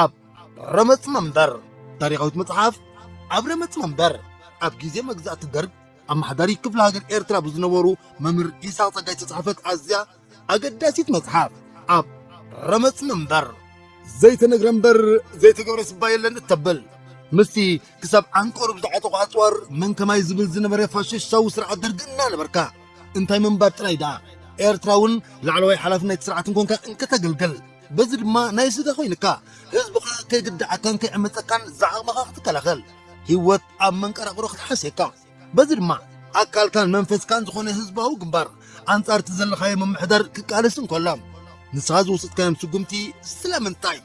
ኣብ ረመጽ መንበር። ታሪኻዊት መጽሓፍ ኣብ ረመጽ መንበር። ኣብ ግዜ መግዛእቲ ደርግ ኣመሓዳሪ ክፍለ ሃገር ኤርትራ ብዝነበሩ መምህር ኢሳቕ ጸጋይ ዝተጻሕፈት ኣዝያ ኣገዳሲት መጽሓፍ ኣብ ረመጽ መንበር። ዘይተነግረ እምበር ዘይተገብረ ስባ የለን እተብል ምስቲ ክሳብ ዓንቀሩ ብዝዓጠቑ ኣጽዋር መን ከማይ ዝብል ዝነበረ ፋሽስታዊ ስርዓት ደርግ እናነበርካ እንታይ ምንባር ጥራይ ደኣ ኤርትራ እውን ላዕለዋይ ሓላፍነት ስርዓት እንኮንካ እንከተገልግል በዚ ድማ ናይ ስጋ ኮይንካ ህዝብኻ ከይግድዓካን ከይዕመጸካን ዝዓቕምኻ ክትከላኸል ህይወት ኣብ መንቀራቕሮ ክትሓስየካ በዚ ድማ ኣካልካን መንፈስካን ዝኾነ ህዝባዊ ግንባር ኣንጻር እቲ ዘለኻዮ ምምሕዳር ክቃለስ እንከሎ ንስኻ ዝወሰድካዮም ስጉምቲ ስለምንታይ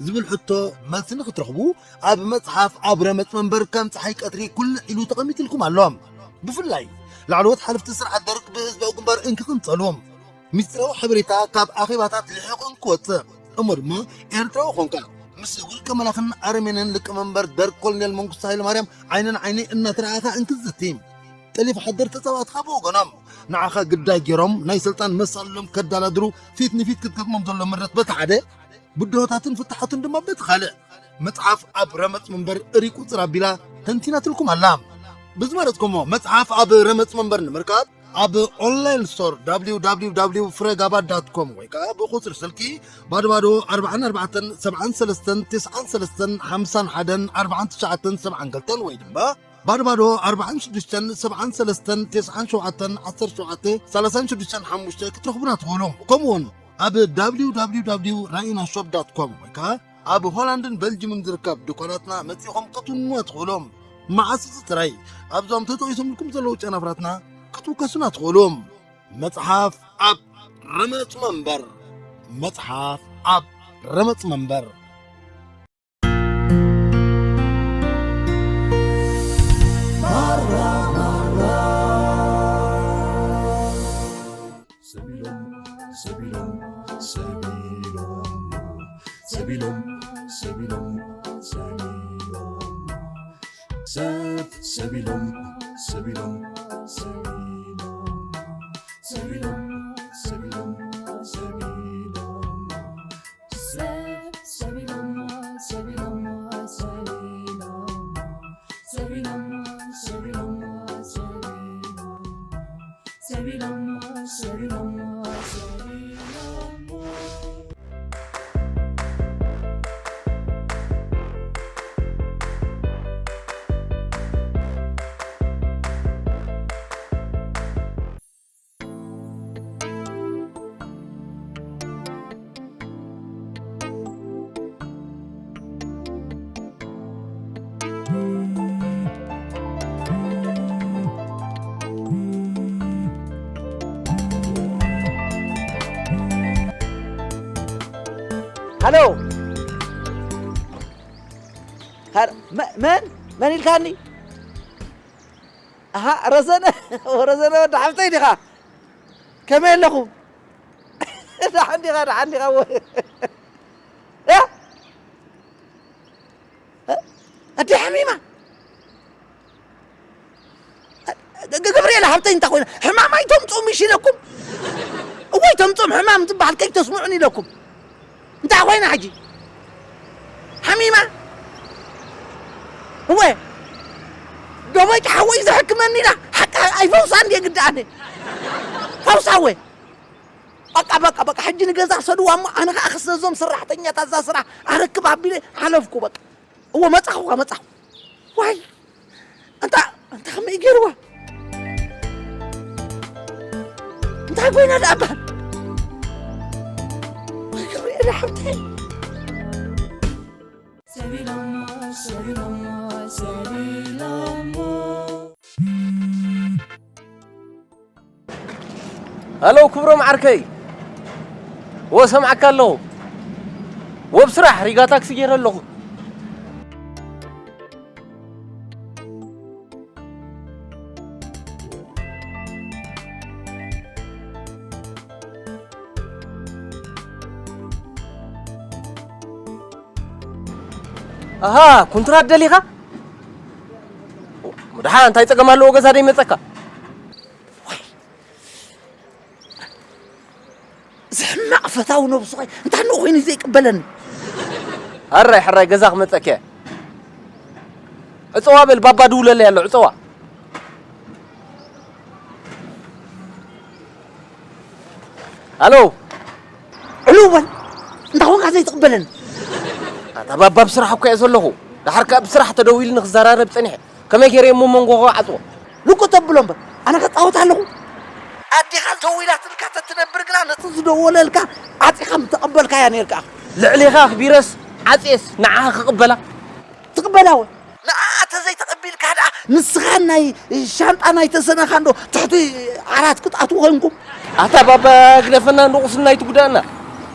ዝብል ሕቶ መልሲ ንክትረኽቡ ኣብ መጽሓፍ ኣብ ረመጽ መንበር ከም ፀሓይ ቀትሪ ኩልዕ ኢሉ ተቐሚጥልኩም ኣሎ። ብፍላይ ላዕለዎት ሓለፍቲ ስርዓት ደርግ ብህዝባዊ ግንባር እንክቕንጸሉ ሚስጥራዊ ሓበሬታ ካብ ኣኼባታት ልሒቑ እንክወጽእ እሞ ድማ ኤርትራዊ ኾንካ ምስ ውልቀ መላኽን ኣረሜንን ሊቀመንበር ደርግ ኮሎኔል መንግስቱ ሃይለማርያም ዓይኒ ንዓይኒ እናተረኣኻ እንክትዝቲ ጠሊፍ ሓደር ተጻባእትኻ ብወገኖም ንዓኻ ግዳይ ገይሮም ናይ ስልጣን መሳልሎም ከዳላድሩ ፊት ንፊት ክትገጥሞም ዘሎ ምረት በቲ ሓደ ብድሆታትን ፍታሓቱን ድማ በቲ ካልእ መጽሓፍ ኣብ ረመጽ መንበር እሪ ቁጽር ኣቢላ ተንቲናትልኩም ኣላ። ብዝመረጽኩሞ መጽሓፍ ኣብ ረመጽ መንበር ንምርካብ ኣብ ኦንላይን ስቶር www ፍረጋባ ዳት ኮም ወይ ከዓ ብቁጽሪ ስልኪ ባዶ ባዶ ኣርባዓን ኣርባዕተን ሰብዓን ሰለስተን ተስዓን ሰለስተን ሓምሳን ሓደን ኣርባዓን ትሽዓተን ሰብዓን ክልተን ወይ ድማ ባዶ ባዶ ኣርባዓን ሽዱሽተን ሰብዓን ሰለስተን ተስዓን ሸውዓተን ዓሰርተ ሸውዓተ ሰላሳን ሽዱሽተን ሓሙሽተ ክትረኽቡና ትኽእሉ። ከምኡውን ኣብ www ራኢና ሾፕ ዳት ኮም ወይ ከዓ ኣብ ሆላንድን በልጅምን ዝርከብ ድኳናትና መጺኹም ክትውንዋ ትኽእሉ። መዓስ እዚ ጥራይ ኣብዞም ተጠቒሶምልኩም ዘለዉ ጨናፍራትና ክትውከሱና ትኽእሉ። መጽሓፍ ኣብ ረመጽ መንበር። መጽሓፍ ኣብ ረመጽ መንበር። ሰቢሎም ሰቢሎም ሰቢሎም ሰቢሎም ሰቢሎም ሰቢሎም ሰብ ሰቢሎም ሰቢሎም ሰቢሎም ሰቢሎም ሰቢሎም ሰቢሎም ሰቢሎም ሰቢሎም ሰቢሎም ሰቢሎም ሰቢሎም ሰቢሎም ሰቢሎም ሃሎ። ሃሎ፣ መ-፣ መን? መን ኢልካኒ? ኣሃ፣ ረዘነ፣ ረዘነ ወዲ ሓፍተይ ዲኻ? ከመይ ኣለኹም? ደሓን ዲኻ? ደሓን ዲኻ? ወ-፣ እ? እ? ኣደ ሓሚማ። ገብርኤል ሃብተይ እንታይ ኮይና? ሕማም ኣይተምፅኡም እሺ ኢለኩም። እወ ኣይተምፅኡም ሕማም ዝበሃል ከይተስምዑን ኢለኩም። እንታይ ኮይና ሕጂ? ሓሚማ? እወ። ደቦይ ሓወይ ዘሕክመኒ ኢላ። ሓቂ ኣይፈውሳን ድየ ግዲ ኣነ? ፈውሳ እወ። በቃ፣ በቃ፣ በቃ፣ ሕጂ ንገዛ ሰድዋ እሞ ኣነ ኸዓ ክሰዞም ሰራሕተኛታት እዛ ስራሕ ኣረክብ ኣቢለ ሓለፍኩ በቃ። እወ መጻኹ፣ መጻኹ። ዋይ፣ ኣንታ፣ ኣንታ ከመይ ገይርዋ? እንታይ ኮይና ደኣ እባ? ወይ ገብርኤል ሓብተይ። ሰቢሎሞ፣ ሰቢሎሞ፣ ሰቢሎሞ። ሃሎ ክብሮም ዓርከይ፣ ወሰምዓካ ኣለኹ። ወብ ስራሕ ሪጋ ታክሲ ገይረ ኣለኹ። ኣሃ፣ ኩንትራት ደሊኻ? ደሓን እንታይ ጸገም ኣለዎ ገዛ ደይመጸካ? እዚ ሕማቕ ፈታዊ ነብሱ ኸ እንታይ ንኡ ኮይኑ እዩ ዘይቅበለኒ? ሕራይ ሕራይ ገዛ ክመጸኪ። ዕጸዋ በል ባባ ድውለለይ ኣሎ ዕጸዋ። ኣሎ። ዕልው በል። እንታይ ኾንካ ዘይትቕበለኒ? ኣታ ባባ ብስራሕ እኮ እየ ዘለኹ። ደሓር ከኣ ብስራሕ ተደዊሉ ንክዘራረብ ጸኒሐ። ከመይ ገይረ እሞ መንጎ ክዓጽዎ? ልቁ ተብሎ እምበር፣ ኣነ ከጻወት ኣለኹ። ኣዴኻ ደዊላትልካ ተትነብር ግና ነቲ ዝደወለልካ ዓጺኻ ምተቐበልካያ ነይርካ። ልዕሌኻ ኣኽቢረስ ዓጽየስ ንዓኻ ክቕበላ? ትቕበላ ወይ? ንዓ ተዘይተቐቢልካ ደኣ ንስኻ ናይ ሻንጣ ናይ ተሰነኻ እንዶ ትሕቲ ዓራት ክትኣትዉ ኮንኩም። ኣታ ባባ ግደፈና እንዶ ቁስልና ኣይትጉዳእና።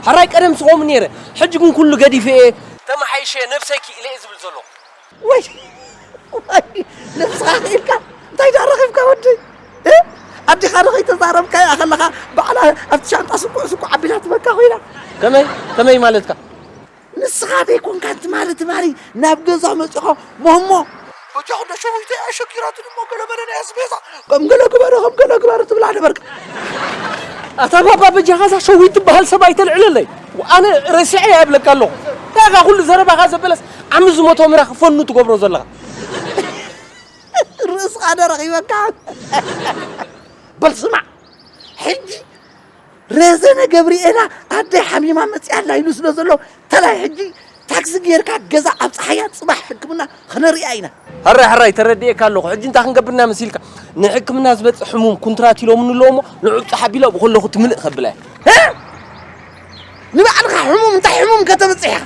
ሕራይ ቀደም ስቆም ነይረ፣ ሕጂ ግን ኩሉ ገዲፈ እየ ተመሓይሸ ነብሰይ ክኢለ እየ ዝብል ዘለኹ። ወይ ወይ፣ ነብስኻ ክኢልካ እንታይ ደኣ ረኺብካ ወደይ? እ? ኣዴኻ ዶ ከይተዛረብካያ ከለኻ ባዕላ ኣብቲ ሻንጣ ስኩዕ ስኩዕ ኣቢላ ትበካ ኮይና። ከመይ ከመይ ማለትካ? ንስኻ ዘይኮንካ ትማሊ ትማሊ ናብ ገዛ መጺኻ ሞሞ በጃኹም ዶ ሸዊተይ ኣሸጊራትኒ እሞ ገለ መለ ናይ ኣስቤዛ ከም ገለ ግበረ ከም ገለ ግበረ ትብላ ነበርካ። ኣታ ባባ በጃኻ እዛ ሸዊት ትበሃል ሰብ ኣይተልዕለለይ። ኣነ ረሲዐ እያ እብለካ ኣለኹ። እንታይ ኢኻ ኩሉ ዘረባኻ ዘበለስ ዓሚ ዝሞቶ ምራኽ ፈኑ ትገብሮ ዘለኻ? ርእስኻ ዶ ረኺበካ? በል ስማዕ፣ ሕጂ ረዘነ ገብርኤላ ኣደይ ሓሚማ መጺኣ ኣላ ኢሉ ስለ ዘሎ፣ ተላይ ሕጂ ታክሲ ጌርካ ገዛ ኣብጽሓያ፣ ጽባሕ ሕክምና ኽነርእያ ኢና። ሕራይ ሕራይ ተረዲኤካ ኣለኹ። ሕጂ እንታይ ክንገብር ኢና መሲልካ? ንሕክምና ዝበጽሕ ሕሙም ኩንትራት ኢሎምኒ ኣለዉ እሞ ንዑ ኣብጽሓ ቢላ ኣብኡ ከለኹ ትምልእ ከብላ እየ። እ? ንባዕልኻ ሕሙም እንታይ ሕሙም ከተብጽሕ ኢኻ?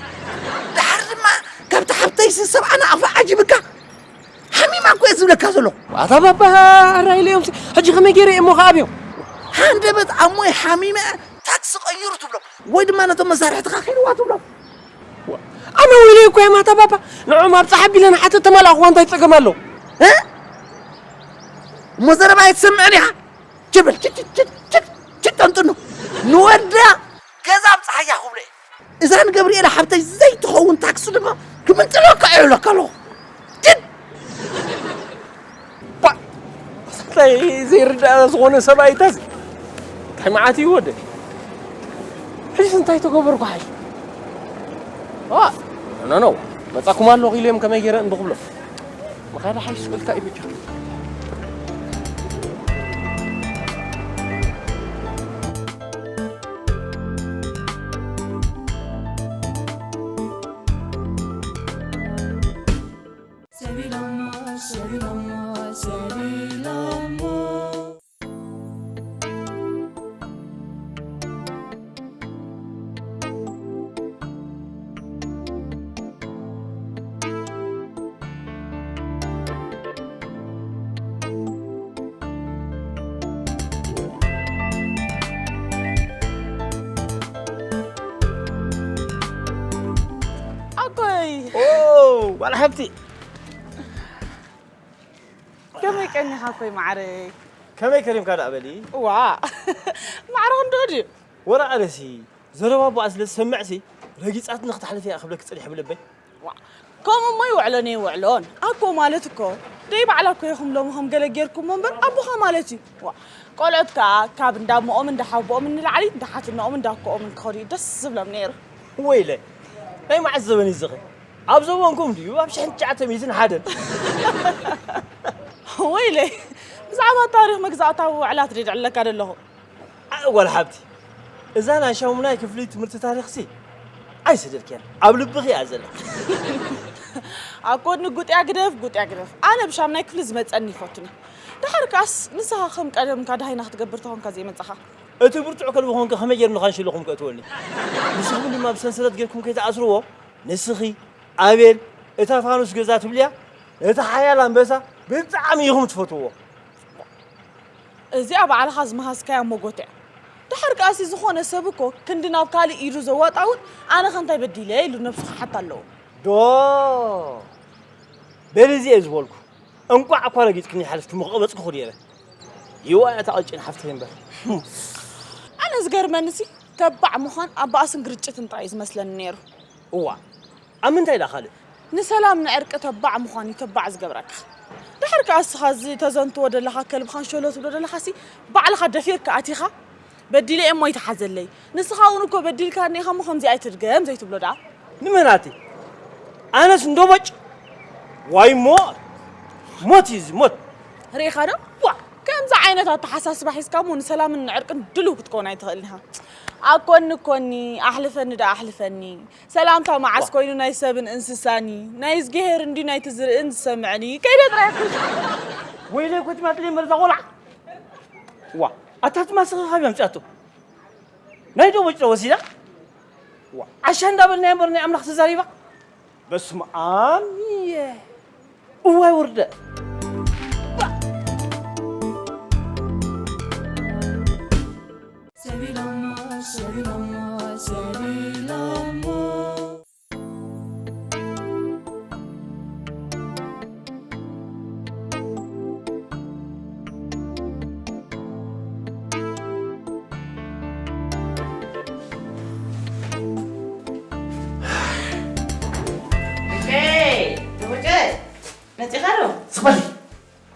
ድሓር ድማ ካብቲ ሓብተይሲ ሰብኣ ናቕፋ ዓጂብካ ሓሚማ እኮ እየ ዝብለካ ዘለኹ። ኣታ ባባ ኣራይለዮምሲ ሕጂ ከመይ ገይረ እየ እሞ ከኣብዮም? ሃንደበት ኣሞይ ሓሚመ ታክሲ ቀይሩ ትብሎም ወይ ድማ ነቶም መሳርሕትኻ ኺድዋ ትብሎም። ኣነ ወይለይ እኮ እዮም ኣታ ባባ ንዕኦም ኣብጽሓ ኣቢለ ንሓተት ተማልኣኽዋ እንታይ ጸገም ኣለዎ? እ? እሞ ዘረባ ኣይትሰምዕን ኢኻ? ችብል ችችችችችች ጠንጥኑ ንወዳ ገዛ ኣብጽሓያ ክብሎ እየ። እዛ ንገብርኤል ሓብተይ ዘይትኸውን ታክሲ ድማ ክምንጥለካ እየ እብለካ ኣለኹ። ግን ባ እንታይ ዘይርዳእ ዝኾነ ሰብኣይ ታዚ እንታይ መዓት እዩ ወደ ሕጅስ እንታይ ተገበርኩ ሓይ ኖ ኖ መጻኩም ኣለኹ ኢሎም ከመይ ገይረ እንድኽብሎ መኻዳ ሓይሽ በልካ እዩ ብቻ ኣኮይ ኦ ጓል ሓብቲ ከመይ ቀኒኻ ኣኮይ ማዕረይ? ከመይ ከሪምካ ደኣ በሊ? ዋ ማዕረ ክንድኡ ድዩ? ወረ ኣነሲ ዘረባ ኣቦኣ ስለ ዝሰምዕሲ ረጊጻትኒ ክተሕልፍ እያ ክብለኪ ጸኒሐ ብልበይ። ዋ፣ ከምኡ እሞ ይውዕሎ ነይውዕሎን። ኣኮ ማለት እኮ ደይ ባዕላ እኮ ኢኹም ሎሚ ከም ገለ ጌርኩሞ እምበር ኣቦኻ ማለት እዩ። ዋ፣ ቆልዑት ከኣ ካብ እንዳሞኦምን እንዳሓቦኦምን ንላዕሊ እንዳሓትነኦምን እንዳኮኦምን ክኸዱ እዩ ደስ ዝብሎም ነይሩ። ወይለ፣ ናይ መዓስ ዘበን እዩ ዝኸ? ኣብ ዘበንኩም ድዩ ኣብ ሽሕን ትሽዓተ ሚእትን ሓደን? ወይለይ፣ ብዛዕባ ታሪኽ መግዛእታዊ ውዕላት ድየ ድዕለካ ዘለኹ? ኣእ ጓል ሓብቲ፣ እዛ ናይ ሻሙናይ ክፍሊ ትምህርቲ ታሪኽሲ ኣይሰደድክያን፣ ኣብ ልብኺ እያ ዘላ። ኣብ ጎድኒ ጉጥያ ግደፍ፣ ጉጥያ ግደፍ። ኣነ ብሻሙናይ ክፍሊ ዝመጸኒ ይፈቱኒ። ደሓር ከኣስ ንስኻ ከም ቀደምካ ደሃይና ክትገብር ተኾንካ ዘይመጻኻ። እቲ ብርቱዕ ከልቢ ኮንከ ከመይ ጌርኒ ካንሽሎኹም ከእትወኒ? ንስኹም ድማ ብሰንሰለት ጌርኩም ከይትኣስርዎ፣ ንስኺ፣ ኣቤል፣ እታ ፋኑስ ገዛ ትብልያ፣ ነቲ ሓያል ኣንበሳ ብጣዕሚ ኢኹም ትፈትውዎ። እዚኣ ባዕልኻ ዝመሃዝካያ ሞጎት እያ። ደሓር ከኣሲ ዝኾነ ሰብ እኮ ክንዲ ናብ ካልእ ኢዱ ዘዋጣውን ኣነ ኸ እንታይ በዲለ ኢሉ ነብሱ ክሓት ኣለዎ። ዶ በሊ እዚ እየ ዝበልኩ። እንቋዕ እኳ ረጊጽክኒ ሓለፍኪ ምቐበጽኩ ነይረ። ይዋ እታ ቀጭን ሓፍተይ እምበር። ኣነ ዝገርመንሲ ተባዕ ምዃን ኣብ ባእስን ግርጭትን ጥራይ እዩ ዝመስለኒ ነይሩ። እዋ ኣብ ምንታይ ደኣ ካልእ? ንሰላም ንዕርቂ ተባዕ ምዃን እዩ ተባዕ ዝገብረካ። ድሕር ከኣ እስኻ እዚ ተዘንትዎ ደለኻ ከልብኻን ሸሎ ትብሎ ደለኻሲ ባዕልኻ ደፊርካ ኣቲኻ በዲለ እየ እሞ ይተሓዘለይ። ንስኻ እውን እኮ በዲልካኒ ኢኻ እሞ ከምዚ ኣይትድገም ዘይትብሎ ደኣ። ንመን ኣቲ? ኣነስ እንዶ ቦጭ። ዋይ ሞት። ሞት እዩ እዚ፣ ሞት። ርኢኻ ዶ? ዋ! ከምዚ ዓይነት ኣተሓሳስባ ሒዝካ እሞ ንሰላምን ንዕርቅን ድልው ክትከውን ኣይትኽእልን ኢኻ። ኣኮኒ ኮኒ፣ ኣሕልፈኒ ደኣ ኣሕልፈኒ። ሰላምታ መዓስ ኣዋ። ኮይኑ ናይ ሰብን እንስሳን እዩ? ናይ እዝግሄር እንድዩ ናይቲ ዝርእን ዝሰምዕን እዩ? ከይደ ጥራይ ኣኩሽ። ወይለይ ኮትማትለይ መርዛ ቆልዓ። ዋ፣ ኣታ ትማስኺ ካብ ኣምጺኣቶ። ናይ ዶ ቦጭ ዶ ወሲዳ? ዋ፣ ዓሻ እንዳበልናዮ እምበር ናይ ኣምላኽ ተዛሪባ? በስመ ኣብ እየ። እዋይ ውርደት። ሰቢሎሞ፣ ሰቢሎሞ፣ ሰቢሎሞ። እከይ፣ ትሙጨ፣ መጺኻ ዶ? ስቕ በሊ።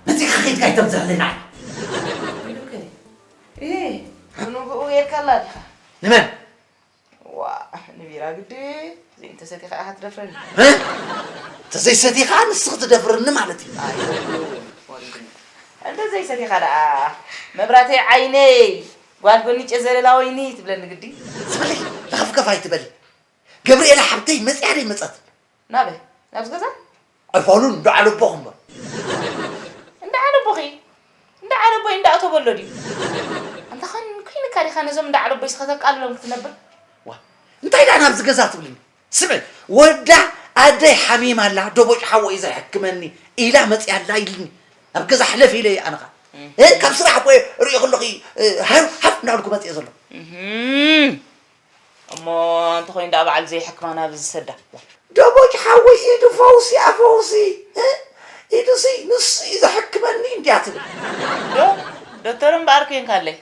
መጺኻ ከይድካ ኣይተብዝሐለይ ንዓይ። ኢሉከ? እህ፣ ብንግኡ ጌርካላ ዲኻ? ንመን? ዋ፣ ንቢራ ግዲ ዘይተሰቲኻ ኢኻ ትደፍረኒ። እ? ተዘይሰቲኻ ንስኺ ትደፍርኒ ማለት እዩ። ኣይ፣ ወሪድኒ። እንተ ዘይሰቲኻ ደኣ፣ መብራተይ ዓይነይ፣ ጓል ጎኒጨ ዘለላ ወይኒ ትብለኒ ግዲ። ስቕ በሊ፣ ለኸፍከፍ ኣይትበሊ። ገብርኤላ ሓብተይ መጺኣ ደይ መጸት? ናበይ? ናብዚ ገዛ? ኣይፋሉን፣ እንዳ ዓለቦኹ እምበር። እንዳ ዓለቦኺ? እንዳ ዓለቦይ እንዳ ኣቶ በሎ ድዩ? ኣንታ ኸን ኮይንካ ዲኻ ነዞም እንዳ ዓለቦይ ስኸ ተቃልሎም ክትነብር? ዋ፣ እንታይ ደኣ ናብዚ ገዛ ትብልኒ? ስምዒ፣ ወዳ ኣደይ ሓሚማ ኣላ፣ ደቦጭ ሓወይ ዘሕክመኒ ኢላ መጺኣ ኣላ ኢልኒ። ናብ ገዛ ሕለፍ ኢለ ኣነ ኸኣ። እም። እ፣ ካብ ስራሕ እኮ ርእየ ከለኹ፣ እ፣ ሃው፣ ሃፍ እናበልኩ መጺአ ዘለኹ። እህም። እሞ እንተኾይኑ ደኣ በዓል ዘይሕክማ ናብ ዝሰዳ። ደቦጭ ሓወይ ኢዱ ፈውሲ ኣፈውሲ፣ እ? ኢዱሲ ንሱ እዩ ዘሕክመኒ እንድያ ትብል። ዶ-፣ ዶክተር እምበኣር ኮይንካለይ።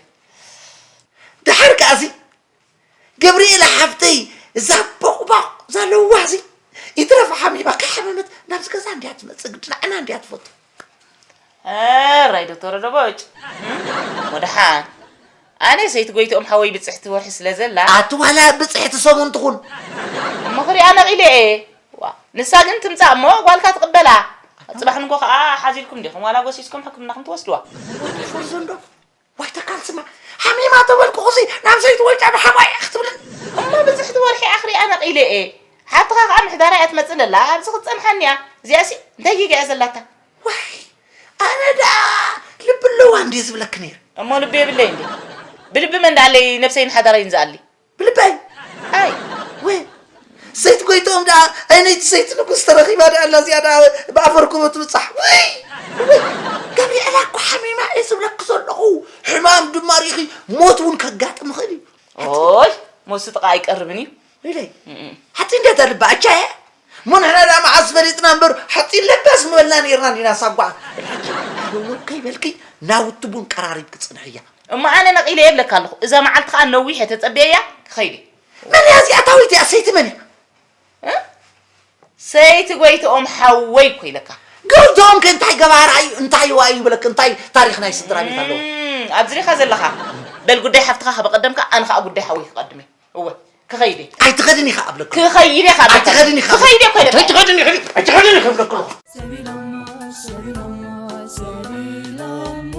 ደሓር ከኣሲ ገብርኤል ሓፍተይ እዛ ቦቕባቕ እዛ ለዋህሲ ይትረፍ ሓሚማ ከይሓመመት ናብዚ ገዛ እንድያ ትመጽእ ግዲ ንዓና እንድያ ትፈቱ። ኣራይ ዶክተር ደቦጭ። እም? ወደሓን። ኣነ ሰይቲ ጎይትኦም ሓወይ ብጽሕቲ ወርሒ ስለ ዘላ። ኣቲ ዋላ ብጽሕቲ ሰሙን ትኹን። እሞ ክሪኣ ነቒለ እየ። ዋ፣ ንሳ ግን ትምጻእ እሞ ጓልካ ትቕበላ። ጽባሕ ንጎ ከኣ ሓዚልኩም ዲኹም ዋላ ጎሲስኩም ሕክምናኹም ትወስድዋ። ወዲ ፎርዞ እንዶ። ዋይ ተካል ስማ። ሓሚማ ተበልኩ ኹዚ ናብ ሰይቲ ወልጫ ብሓማይ ክትብልን። እሞ ብጽሕቲ ወርሒ ኣኽሪኣ ነቒለ እየ። ሓብትኻ ከኣ ምሕዳራ እያ ትመጽእ ዘላ። ኣብዚ ክትጸንሓኒ እያ። እዚኣሲ እንታይ ጌጋ እያ ዘላታ? ዋይ፣ ኣነ ደኣ ልቢ ኣለዋ እንድየ ዝብለኪ ነይረ። እሞ ልቢ የብለይ እንዴ? ብልቢ መን ደኣለይ ነብሰይን ሓዳረይን ዝኣሊ? ብልበይ? ኣይ። ወይ፣ ሰይቲ ጎይትኦም ደኣ፣ ኣይነይቲ ሰይቲ ንጉስ ተረኺባ ደኣ ኣላ፣ እዚኣ ደኣ ብኣፈር ኩቦ ትብጻሕ። ወይ፣ ወይ፣ ጋብሪኤላ እኮ ሓሚማ እየ ዝብለኪ ዘለኹ። ሕማም ድማ ርኢኺ፣ ሞት እውን ከጋጥም ይኽእል እዩ። ኦይ፣ ሞት ጥቓ ኣይቀርብን እዩ። ኢለይ። እም። ሓፂን እንዴት ልባ ኣቻየ? እሞ ንሕና ደኣ መዓስ ፈሊጥና እምበር፣ ሓፂን ለጋስ ምበልና ነይርና እንዲና ሳጓ። ሕጂ፣ ኣለውለው ከይበልኪ፣ ናውቲ ቡን ቀራሪብኪ ፅንሕያ። እሞ ኣነ ነቒለ የብለካ ኣለኹ። እዛ መዓልቲ ኸኣ ነዊሕ እየ ተጸብየያ፣ ክኸይድ እየ። መን እያ እዚኣ? ታዊት እያ፣ ሰይቲ መን እያ? እ? ሰይቲ ጎይትኦም ሓወይ እኮ ኢለካ። ጎይትኦም ከ እንታይ ገባራ እዩ? እንታይ ይዋ እዩ ይብለክ? እንታይ ታሪኽ ናይ ስድራ ቤት ኣለዎ? እም፣ ኣብዚ ዲኻ ዘለኻ? በል ጉዳይ ሓፍትኻ ካብ ኣቐደምካ፣ ኣነ ኸኣ ጉዳይ ሓወይ ክቐድም እየ። እወ፣ ክኸይድ እየ። ኣይትኸድን ኢኻ ኣብለካ። ክኸይድ እየ ካብ ኣይትኸድን ኢኻ። ክኸይድ እየ እኮ ኢለካ። ኣይትኸድን ኢኻ። ኣይትኸድን ኢኻ እብለካ። ሰቢሎሞ፣ ሰቢሎሞ፣ ሰቢሎሞ።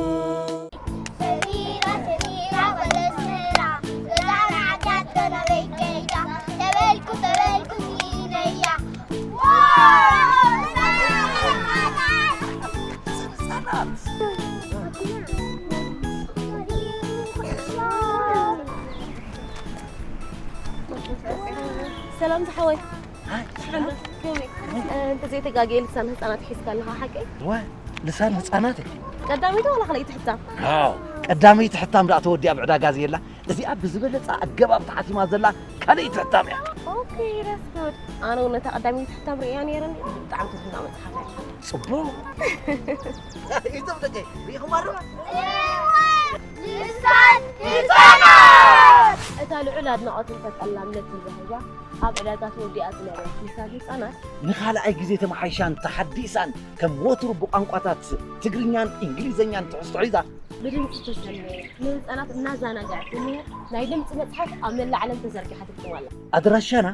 ሰሚራ፣ ሰሚራ፣ ወለ ስራ፣ ገዛና ዓዳት ገና በይከይዳ፣ ተበልኩ፣ ተበልኩ፣ ሲነያ። ዋው! ሰላም ዝሓወይ። ሃይ፣ ሰላም። ከመይ? እ፣ እንተዘይተጋግየ ልሳን ህፃናት ሒዝካ ኣለኻ ሓቀይ? ወ፣ ልሳን ህፃናት? ቀዳመይቲ ዋላ ካልኣይቲ ሕታም? ኣዎ፣ ቀዳመይቲ ሕታም ደኣ ተወዲኣ ብዕዳጋ ዘየላ፣ እዚኣ ብዝበለጸ ኣገባብ ተሓቲማ ዘላ ካልኣይቲ ሕታም እያ። ኦኬ፣ that's good። ኣነ እውን ነታ ቀዳመይቲ ሕታም ርእያ ነይረኒ፣ ብጣዕሚ ትድነቕ መጽሓፍ እያ። ጽቡቕ። ይቶም ደቀይ፣ ርኢኹማ ዶ? ልሳን ህፃናት! እታ ልዑል ኣድናቖትን ተጠላብነትን ረኺባ፣ ኣብ ዕዳጋ ተወዲኣ ዝነበረት ልሳን ህጻናት፣ ንኻልኣይ ግዜ ተመሓይሻን ተሓዲሳን፣ ከም ወትሩ ብቋንቋታት ትግርኛን እንግሊዝኛን ትሕዝቶ ሒዛ፣ ብድምጺ ዝተሰነየ፣ ንህጻናት እናዘናግዐት እሞ ናይ ድምጺ መጽሓፍ ኣብ መላእ ዓለም ተዘርጊሓ ትርከብ ኣላ። ኣድራሻና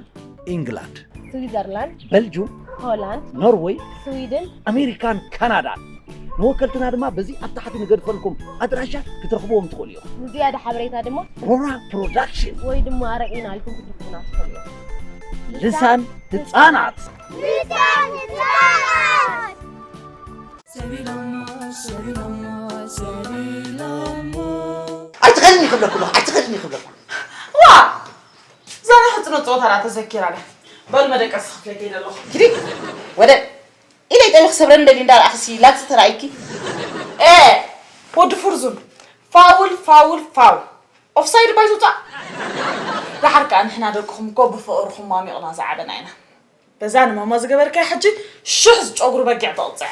ኢንግላንድ፣ ስዊዘርላንድ፣ በልጁም፣ ሆላንድ፣ ኖርወይ፣ ስዊድን፣ ኣሜሪካን ካናዳን። መወከልትና ድማ በዚ ኣብ ታሕቲ ንገድፈልኩም ኣድራሻ ክትረኽብዎም ትኽእሉ እዮም። ንዝያዳ ሓበሬታ ድማ ሮራ ፕሮዳክሽን። ወይ ድማ ኣረቂና ኢልኩም ክትረኽቡና ትኽእሉ እዮም። ልሳን ህፃናት። ልሳን ህፃናት! ኣይትኸድኒ ክብለኩ ኣለኹ ኣይትኸድኒ ክብለኩ ዋ እዛ ናይ ሕፅኖት ፀወታ ዳ ተዘኪራ ዳ በሉ መደቀሲ ክፍለይ ከይደ ኣለኹ ኪዲ ወደ ኢለይ ጠሊ ክሰብረኒ ደሊ እንዳረኣኽሲ ላግፂ ተራእይኪ ኤ ወዲ ፍርዙን ፋውል ፋውል ፋውል ኦፍሳይድ ባይ ትውፃእ ደሓር ከዓ ንሕና ደቅኹም እኮ ብፍቕርኹም ማሚቕና ዝዓበና ኢና በዛ ንማማ ዝገበርካያ ሕጂ ሽሕ ዝጨጉሪ በጊዕ ተቕፅዕ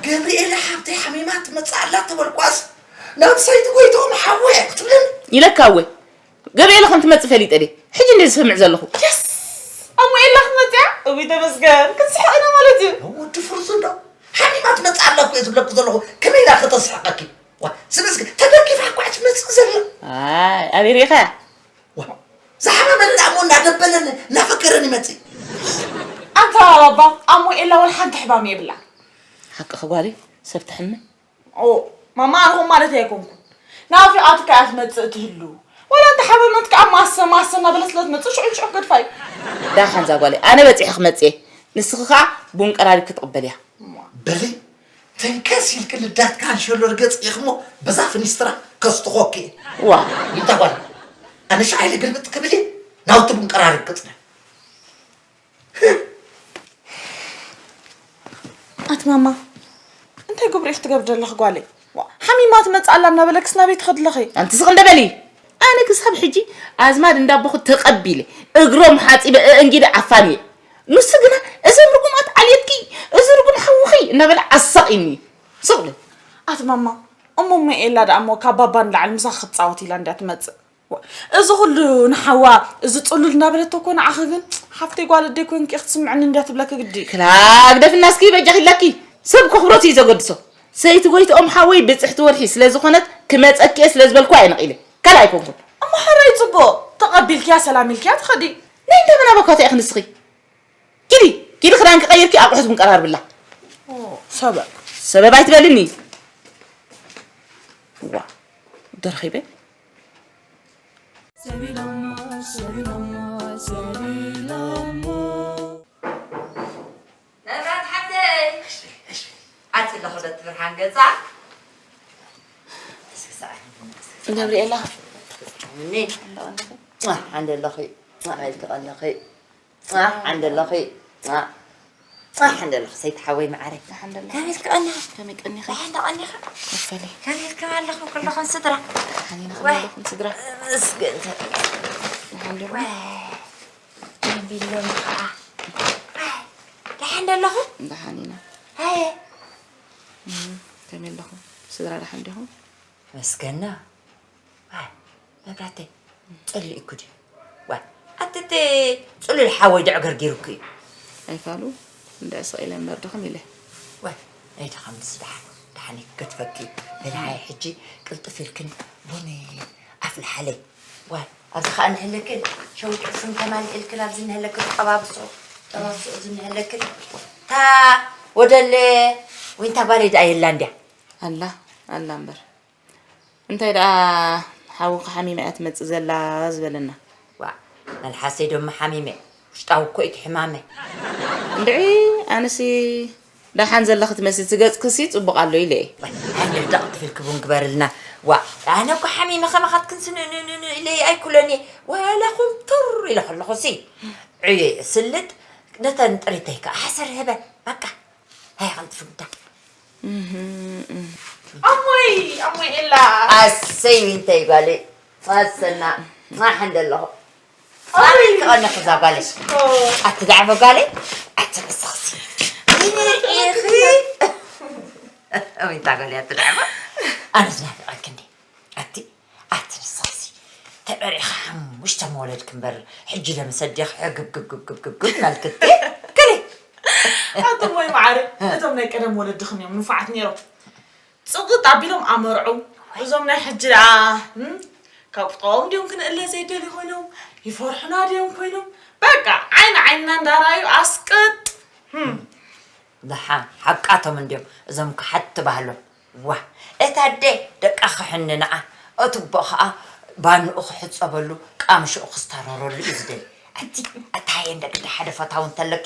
ገብርኤላ ሓብተይ ሓሚማ ትመፅእ ኣላ ተበልኳስ ናብ ሰይቲ ጎይትኦም ሓወ ክትብልን ኢለካ እወ ገብርኤላ ከም ትመፅእ ፈሊጠ ድየ ሕጂ እንደ ዝሰምዕ ዘለኹ የስ ኣሞ ኤላ ክትመፅያ እዊ ተመስገን ክትስሕቕ ኢና ማለት እዩ ወዲ ፍርዙ እንዶ ሓሚማ ትመፅእ ኣላ እኮ እየ ዝብለኩ ዘለኹ ከመይ ኢላ ከተስሕቐኪ ዋ ስለዚ ተደጊፋ እኳ ትመፅእ ዘላ ኣበይ ሪኢኻያ ዝሓመመኒ ደኣ እሞ እናደበለኒ እናፈከረኒ ይመፅእ ኣንታ ባባ ኣሞ ኤላ ወላ ሓንቲ ሕማም የብላ ሓቅኺ ጓለይ ሰብ ትሕምን ኦ ማማ ኣነ ከምኡ ማለተይ ኣይኮንኩን ናፊቓትካ እያ ትመፅእ ትህሉ ዋላ እንተ ሓመመት ከዓ ማሰ ማሰ እናበለት ስለ ትመፅእ ሽዑ ንሽዑ ክገድፋ እዩ ዳሓን እዛ ጓለይ ኣነ በፂሐ ክመፅእ እየ ንስኺ ከዓ ቡን ቀራሪብኪ ትቕበልያ በሊ ተንከስ ኢልኪ ልዳት ካንሸሎ ርገፅ ኢኽሞ በዛ ፍኒስትራ ከስትኾኪ እየ ዋ ይንታ ጓል ኣነ ሻዓይ ልግልብጥ ክብል እየ ናውቲ ቡን ቀራሪብ ቅፅለ ኣቲ ማማ እንታይ ግብሪ ኢኺ ትገብሪ ዘለኺ ጓለይ ሓሚማ ትመፅእ ኣላ እናበለክስ ናበይ ትኸዲ ኣለኺ ኣንቲ ስቕ እንደ በሊ ኣነ ክሳብ ሕጂ ኣዝማድ እንዳቦኹ ተቐቢለ እግሮም ሓፂበ እእንጊደ ዓፋን እየ ንሱ ግና እዘን ርጉማት ዓልየትኪ እዚ ርጉም ሓውኺ እናበለ ዓሳቒኒ ስቕ በል ኣቲ ማማ እሞ እሞ ኤላ ደኣ እሞ ካብ ባባ ንላዕሊ ምሳኺ ክትፃወት ኢላ እንድያ ትመፅእ እዚ ኩሉ ንሓዋ እዚ ጽሉል እናበለቶ እኮ ንዓኺ ግን ሓፍተይ ጓል ኣደይ ኮንኪ ክትስምዕኒ እንድያ ትብለኪ ግዲ ክላግ ደፍና እስኪ በጃኺ ኣለኪ ሰብ ከኽብረቱ እዩ ዘገድሶ ሰይቲ ጎይትኦም ሓወይ ብፅሕቲ ወርሒ ስለ ዝኾነት ክመፀኪ እየ ስለ ዝበልኩ እየ ነቒለ ካልእ ኣይኮንኩን እሞ ሓራይ ፅቡቕ ተቐቢልክያ ሰላም ኢልክያ ትኸዲ ናይ እንታይ መናባኳት ኢኺ ንስኺ ኪዲ ኪዲ ክዳንኪ ቀይርኪ ኣቑሑት ውን ቀራርብላ። ሰበብ ሰበብ ኣይትበልኒ። ዋ ደርኺበ። መብራት ሓፍተይ ኣቲ ኣለኹ ዶ ትብርሃን ገፃ ገብርኤላ እኒ ሓንደ ኣለኺ ኣመልቲ ቀለኺ ዓንደ ኣለኺ ዓንደ ኣለኺ ሰይቲ ሓወይ መዓረይ ከመይ ቀኒኻ ከመይ ቀኒኻ ከመይ ቀኒኻ መፈለይ ከመይ ከም ኣለኹም ኩልኹም ስድራ ሓኒና ወይ። ከመይ ኣለኹም ስድራ ምስግን ሰበይ ደሓን ዲኹም ወይ ቢሎም ከዓ ደሓን ዶ ኣለኹም ደሓን ኢና ኣየ እም፣ ከመይ ኣለኹም ስድራ ደሓን ዲኹም መስገና ዋይ መብራተይ ፀሊእኩ ድዩ ዋይ ኣትተ ፅሉል ሓወይ ድዕገርጊሩኩ እዩ ኣይፋሉ እንድዒ ስቕ ኢለ እምበር ድኽም ኢለ ዋይ ኣይድኸምንስ ደሓን ደሓን ይገድፈኪ እዩ በልሃይ ሕጂ ቅልጥፍ ኢልክን ቡን ኣፍልሓለይ ዋይ ኣብዚ ከዓ ንህለክን ሸዊት ቁርስን ተማሊእልክን ኣብዚ ንህለክን ጠባብሶ ጠባብሶ እዚ ንህለክን እታ ወደለ ወይንታ ጓለይ ደኣ የላ እንድያ ኣላ ኣላ እምበር እንታይ ደኣ ሓውኺ ሓሚማ እያ ትመጽእ ዘላ ዝበለና። ዋእ መልሓሰይ ዶሞ ሓሚመ ውሽጣዊ እኮ እዩ እቲ ሕማመ። እንድዒ ኣነሲ ደሓን ዘለኺ ትመስሊ እቲ ገጽክሲ ጽቡቕ ኣሎ ኢለ እየ። ዋይ ኣነ ደቕ ትብል ክቡን ግበርልና። ዋእ ኣነ እኮ ሓሚመ ከማኻትክንሲ ን ን ን ኢለ ኣይኩሎን እየ። ወላ ኩምቱር ኢለ ከለኹሲ ዕየ እየ ስልጥ ነተን ጥሪተይ ከኣ ሓሰር ህበን በቃ። ሃይ ኣቐልጥፊ ግዳ። ኣሞይ ኣሞይ ኤላ ኣሰይ ዊንተይ ጓለይ ኣሰና ማሕ እንደለኹ ኣይ ክቐንኽ እዛ ጓለይ ኣቲ ዳዕበ ጓለይ ኣቲ ንስኽሲ ኢኺ ዊንታ ጓለይ ኣቲ ዳዕበ ኣነ ዝናፍቐኪ እንዴ ኣቲ ኣቲ ንስኺሲ ተበሪኺ ሓሙሽተ መወለድኪ እምበር ሕጂ ለምሰ ኣዴኺ ሕግብግብግብግብግብ እናልክቲ ከሊ ኣቶም ወይ መዓረ እቶም ናይ ቀደም ወለድኽን እዮም ንፉዓት ነይሮም ፅቕጥ ኣቢሎም ኣመርዑ እዞም ናይ ሕጂ ደኣ እም፣ ካብ ቁጠቦም ድዮም ክንእለ ዘይደልዩ ኮይኖም ይፈርሑና ድዮም ኮይኖም በቃ ዓይኒ ዓይንና እንዳረኣዩ ኣስቅጥ ደሓ ሓቃቶም እንድዮም እዞም ክሓት ትባህሎም። ዋ፣ እታ ኣደ ደቃ ክሕንንኣ፣ እቲ ኣቦ ኸኣ ባንኡ ክሕጸበሉ፣ ቃምሽኡ ክስተረረሉ እዩ ዝደሊ። ኣቲ፣ ኣታ የንደ ግዳ ሓደ ፈታዊ እንተለኪ፣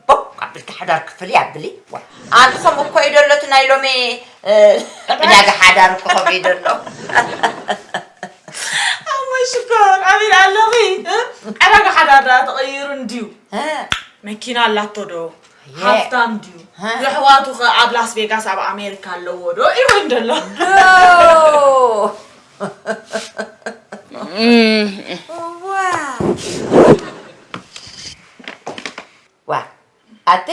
ቦቅ ኣቢልኪ ሓዳር ክፍሊ ኣብሊ። ዋ፣ ኣንቲ ከምኡ እኮ እዩ ደሎ እቲ ናይ ሎሚ፣ እ፣ ዕዳጋ ሓዳር እኮ ከምኡ እዩ ደሎ። ኣሞይ ሽኮር፣ ኣበይ ኣለኺ? እ? ዕዳጋ ሓዳር ደኣ ተቐይሩ እንድዩ። እ? መኪና ኣላቶ ዶ? ኣየ። ሃፍታም ድዩ? እ? የሕዋቱ ኸ ኣብ ላስ ቬጋስ ኣብ ኣሜሪካ ኣለዎ ዶ? ይብል ደሎ። ዶ! ዋ! ዋ! ኣቲ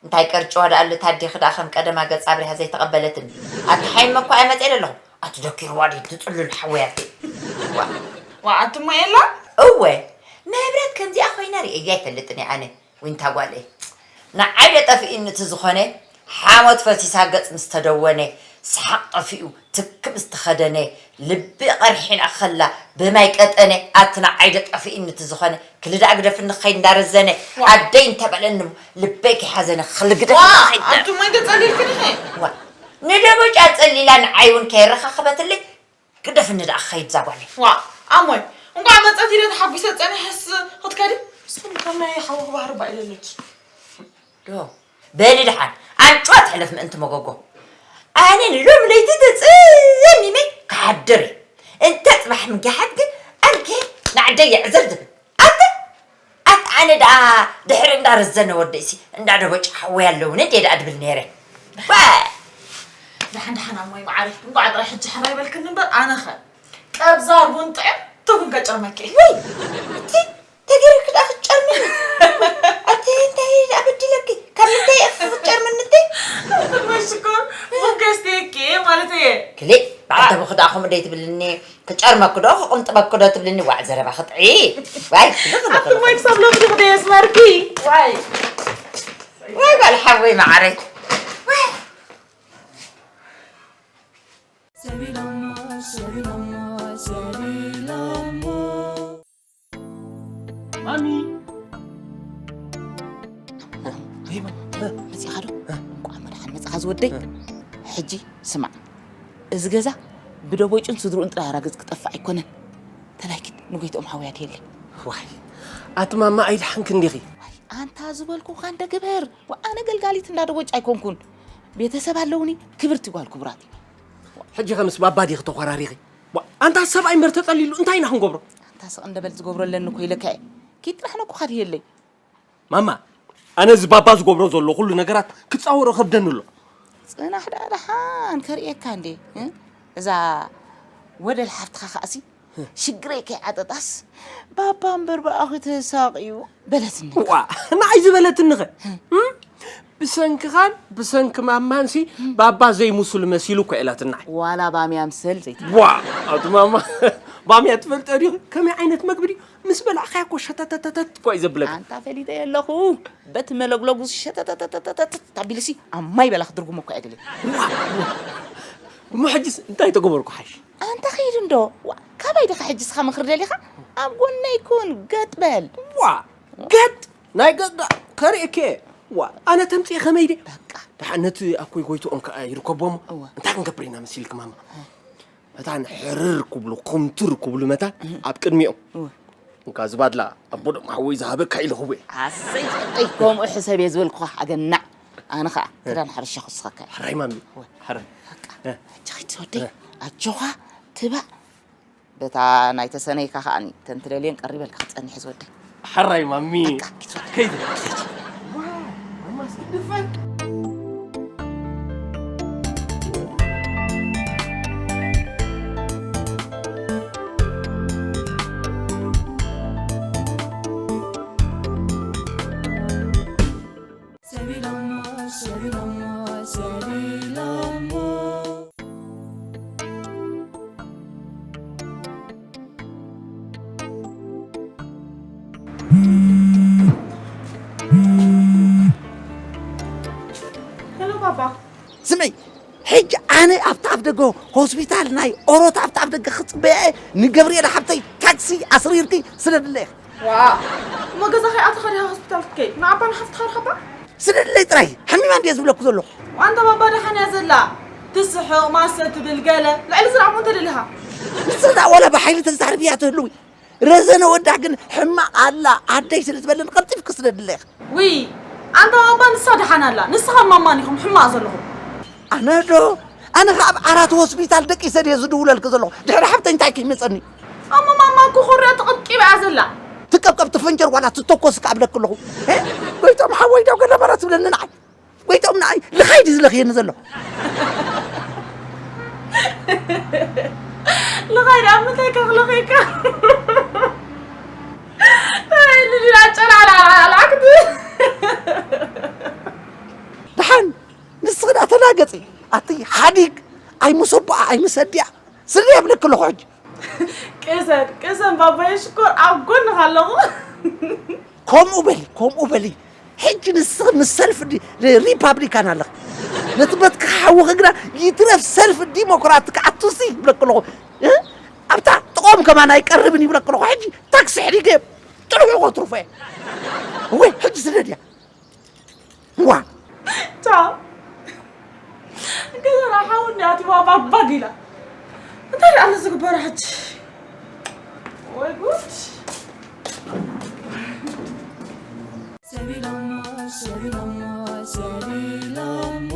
እንታይ ቀርጭዋ ደኣ ኣሎ፣ ታዴኺ ደኣ ከም ቀደማ ገጻ ኣብሪሃ ዘይተቐበለትኒ። ኣቲ ሓይመ እኮ እየ መጽኤ ዘለኹ። ኣቲ ደኪርዋ ድዩ ትጽልል ሓወይ ኣቲ? ዋ። ዋ፣ ኣቲ እሞ የላ? እወ፣ መብረት ከምዚኣ ኮይና ርእየያ ኣይፈልጥን እየ ኣነ። ዊንታ ጓለይ። ንዓይ ዶ ጠፊእኒ እቲ ዝኾነ፣ ሓሞት ፈሲሳ ገጽ ምስ ተደወነ፣ ሰሓቕ ጠፊኡ ትክ ምስ ተኸደነ፣ ልቢ ቀርሒና ከላ ብማይ ቀጠነ፣ ኣቲ ንዓይ ዶ ጠፊእኒ እቲ ዝኾነ፣ ክልዳእ ግደፍኒ ክኸይድ እንዳረዘነ፣ ዋ። ኣደይ እንተበለኒ እሞ ልበይ ከይሓዘነ፣ ክልግደፍ ዋ፣ ክኸይድ ኣቲ እሞ እንደ ጸሊልክኒ ኸ? ዋ። ንደቦጫ ጸሊላ ንዓይ እውን ከይረኻኸበትለይ፣ ግደፍኒ ደኣ ክኸይድ እዛ ጓለይ። ዋ፣ ኣሞይ፣ እንቋዕ መጸት ኢለ ተሓጒሰ ጸኒሐስ ክትከዲ፣ ንስኺ ከም ናይ ሓወኹ ባህሪ እባ ኢለለኪ። ዶ፣ በሊ ደሓን፣ ኣንጭዋ ትሕለፍ ምእንቲ መጎጎ። ኣነ ንሎም ለይቲ ተጸሚመ ክሓድር እየ። እንተ ጽባሕ ምጊሓት ግን ኣልከ ንዓደይ የዕዝር ዝብል። ኣተ፣ ኣት ኣነ ደኣ ድሕሪ እንዳ ረዘነ ወደይሲ፣ እንዳ ደቦጭ ሓወይ ኣለውን እንዴ ደኣ ድብል ነይረ። ዋ! ደሓን ደሓን ኣሞይ መዓረይ፣ እንቋዕ ጥራይ ሕጂ ሕራይ በልክኒ እምበር፣ ኣነኸ ቀብዛር ቡን ጥዕምቲ ቡን ከጨርመኪ። ወይ! እቲ ተገይርኪ ደኣ ክትጨርምኒ? ኣቲ እንታይ ደኣ በዲለኪ? ካብ ምንታይ ኢኺ ክትጨርምኒ እቲ? ኣሞይ ሽኮር፣ ቡን ከስትየኪ ማለት እየ። ክሊእ፣ በዓል ተቦኺ ደኣ ከምኡ ደይ ትብልኒ? ክጨርመኪ ዶ ክቕንጥበኪ ዶ ትብልኒ? ዋዕ ዘረባ ክጥዒ። ዋይ፣ ክልኽ፣ ክልኽ፣ ኣቲ ክልኽ። እሞይ ክሳብ ሎሚ ዲኺ ደየስመርኪ? ዋይ። ዋይ፣ ጓል ሓወይ መዓረይ። ዋይ። ሰቢሎሞ፣ ሰቢሎሞ፣ ሰቢሎሞ። ማሚ። ሪማ፣ መጺኻ ዶ? እንቋዕ መድሓን መጻኻ ዝወደይ። ሕጂ ስማዕ፣ እዚ ገዛ ብደቦይጩን ስድርኡን ጥራይ ኣራግጽ ክጠፍእ ኣይኮነን። ተላይኪት ንጎይትኦም ሓውያ ድየለይ። ዋይ፣ ኣቲ ማማ ኣይደሓንክን ዲኺ? ዋይ፣ ኣንታ ዝበልኩኻ እንደ ግበር። ወኣነ ገልጋሊት እንዳ ደቦጭ ኣይኮንኩን። ቤተሰብ ኣለውኒ፣ ክብርቲ ጓል ክቡራት። ሕጂ ኸምስ ባባ ዲኺ ተኾራሪኺ? ዋ፣ ኣንታ ሰብኣይ እምበር ተጸሊሉ እንታይ ኢና ክንገብሮ? ኣንታ ስቕ እንደ በል ዝገብሮ ኣለኒ እኮ ኢለካ እየ። ኪድ ጥራሕ ነኩኻ ድየለይ። ማማ፣ ኣነ እዚ ባባ ዝገብሮ ዘሎ ኩሉ ነገራት ክጻወሮ ከብደኒ ኣሎ። ጽናሕ ደኣ ደሓን ከርእየካ እንዴ፣ እ? እዛ ወደል ሓፍትኻ ከኣሲ ሽግረይ ከይዓጠጣስ ባባ እምበር ብኣኺ ተሳቕዩ በለትኒ። ዋ፣ ንዓይ ዝበለትኒ ኸ? እ? ብሰንክኻን ብሰንኪ ማማንሲ ባባ ዘይምሱል መሲሉ እኮ ኢላትና። ዋላ ባምያ ምሰል ዘይትብል። ዋ፣ ኣቲ ማማ፣ ባምያ ትፈልጦ ዲኺ? ከመይ ዓይነት መግቢ ድዩ? ምስ በላዕኻዮ እኮ ሸተተተተት እኮ እዩ ዘብለካ። ኣንታ ፈሊጠ የለኹ። በቲ መለግለጉ ሸተተተተተት ኣቢሉሲ ኣብ ማይ በላ ክትርጉሞ እኮ እየ ደልየ። ዋ፣ ዋ። እሞ ሕጅስ እንታይ ተገበርኩ ሓሽ? ኣንታ ኸይድ እንዶ። ዋ፣ ካባይ ዲኻ ሕጂ ስኻ ምኽሪ ደሊኻ? ኣብ ጎነይ ኩን፣ ገጥ በል። ዋ፣ ገጥ? ናይ ገጥ ዳ ከርእየኪ እየ። ዋ፣ ኣነ ተምጽኤ ከመይ ድየ? በቃ። ደሓን ነቲ ኣኮይ ጎይትኦም ከኣ ይርከቦ እሞ እወ። እንታይ ክንገብር ኢና መሲልኪ ማማ? መታን ሕርር ክብሉ፣ ኩምትር ክብሉ መታን ኣብ ቅድሚኦም። እወ። እንካ ዝባድላ ኣቦ ደሞ ሓወይ ዝሃበካ ኢለ ክብኡ እየ። ኣሰይ፣ ኣይ፣ ከምኡ ሕሰብ እየ ዝበልኩኻ፣ ኣገናዕ። ኣነ ኸኣ ክዳን ሓበሻ ክውስኸካ እየ። ሕራይ ማሚ። እወ። ሕራይ። በቃ፣ እ። ሕጂ ኸይድ ዝወደይ፣ እ። ኣጆኻ፣ ትባእ። በታ ናይ ተሰነይካ ከኣኒ፣ ተን ትደልየን ቀሪበልካ ክትጸንሕ ዝወደይ። ሕራይ ማሚ። በቃ፣ ኪድ ዝወደይ። ከይድ። ዋ፣ ማማስ ክትድፈን። ሰቢሎሞ፣ ሰቢሎሞ፣ ሰቢሎሞ። ሄሎ ባባ። ስምዒ፣ ሕጂ ኣነ ኣብቲ ኣፍ ደገ ሆስፒታል ናይ ኦሮት ኣብቲ ኣፍ ደገ ክጽበያ እየ። ንገብርኤል ሓብተይ ታክሲ ኣስሪርኪ ስደድለይ። ዋ፣ እሞ ገዛ ከይኣተኻ ዲኻ ሆስፒታል ክትከይድ? ንኣባ ንሓፍትኻ ርኸባ። ስደድለይ ጥራይ፣ ሓሚማ እንድየ ዝብለኩ ዘለኹ። ኣንታ ባባ ደሓን እያ ዘላ። ትስሕቕ፣ ማሰ ትብል፣ ገለ ልዕሊ ዝረኣኹ እንተ ደሊኻ። ንስኺ ደኣ ዋላ ብሓይሊ ተዛርብያ ትህልዊ። ረዘነ ወዳ ግን ሕማቕ ኣላ፣ ዓደይ ስለ ዝበለኒ ቀልጢፍኪ ስደድለይ ኢኺ። ውይ፣ ኣንታ ባባ ንሳ ደሓን ኣላ። ንስኻ ማማን ኢኹም ሕማቕ ዘለኹም። ኣነ ዶ? ኣነ ኸኣ ኣብ ዓራት ሆስፒታል ደቂሰ ድየ ዝድውለልኪ ዘለኹ። ድሕሪ ሓብተይ እንታይ ከይመጸኒ? ኣሞ ማማ እኮ ኮርያ ተቐብቂባ እያ ዘላ። ትቀብቀብ ትፈንጀር ዋላ ትተኮስ ከኣ እብለኪ ኣለኹ። እ? ጎይቶም ሓወይ ዶ ገለ መረት ትብለኒ ንዓይ። ጎይቶም ንዓይ ልኻይ ድዩ ዝለኽየኒ ዘሎ? ልኻይ ደኣ ምንታይ ከኽለኽየካ? ኣይ፣ ንድላ ጨላዕላዕላዕላዕክት። ደሓን ንስኺ ደኣ ተላገጺ። ኣቲ ሓዲግ ኣይምሰቦኣ ኣይምሰዲኣ። ስሪ የብለኪ ኣለኹ ሕጂ። ቅሰን፣ ቅሰን ባባየ ሽኮር ኣብ ጎንኻ ኣለኹ። ከምኡ በሊ፣ ከምኡ በሊ። ሕጂ ንስኺ ምስ ሰልፍ ዲ-፣ ሪፓብሊካን ኣለኺ። ነቲ በትኪ ሓውኺ ግና ይትረፍ ሰልፍ ዲሞክራት ክኣቱሲ ይብለኪ ኣለኹ። እ? ኣብታ ጥቖም ከማን ኣይቀርብን ይብለኪ ኣለኹ። ሕጂ ታክሲ ሕዲገ ጥርሑ ከትርፎ እየ። እወ፣ ሕጂ ስደድያ። ዋ። ቻው። ገዛ ሓው እንዲ ኣቲዋ ባባግ ኢላ። እንታይ ደኣ ኣሎ ዝግበሮ ሕጂ? ወይ ጉድ። ሰቢሎሞ፣ ሰቢሎሞ፣ ሰቢሎሞ።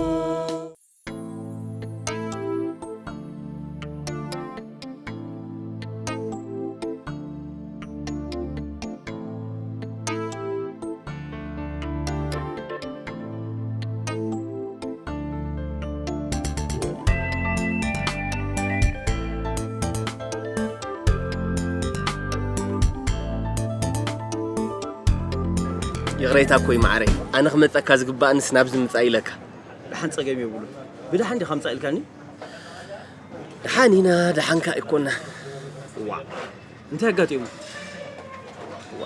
ይቕሬታ እኮ እዩ መዓረይ፣ ኣነ ክመጸካ ዝግባእንስ ናብዚ ምጻእ ኢለካ። ደሓን ጸገም የብሉን። ብደሓን ዲኻ ምጻእ ኢልካኒ? ደሓን ኢና፣ ደሓንካ ኣይኮናን። ዋ፣ እንታይ ኣጋጢሙ? ዋ፣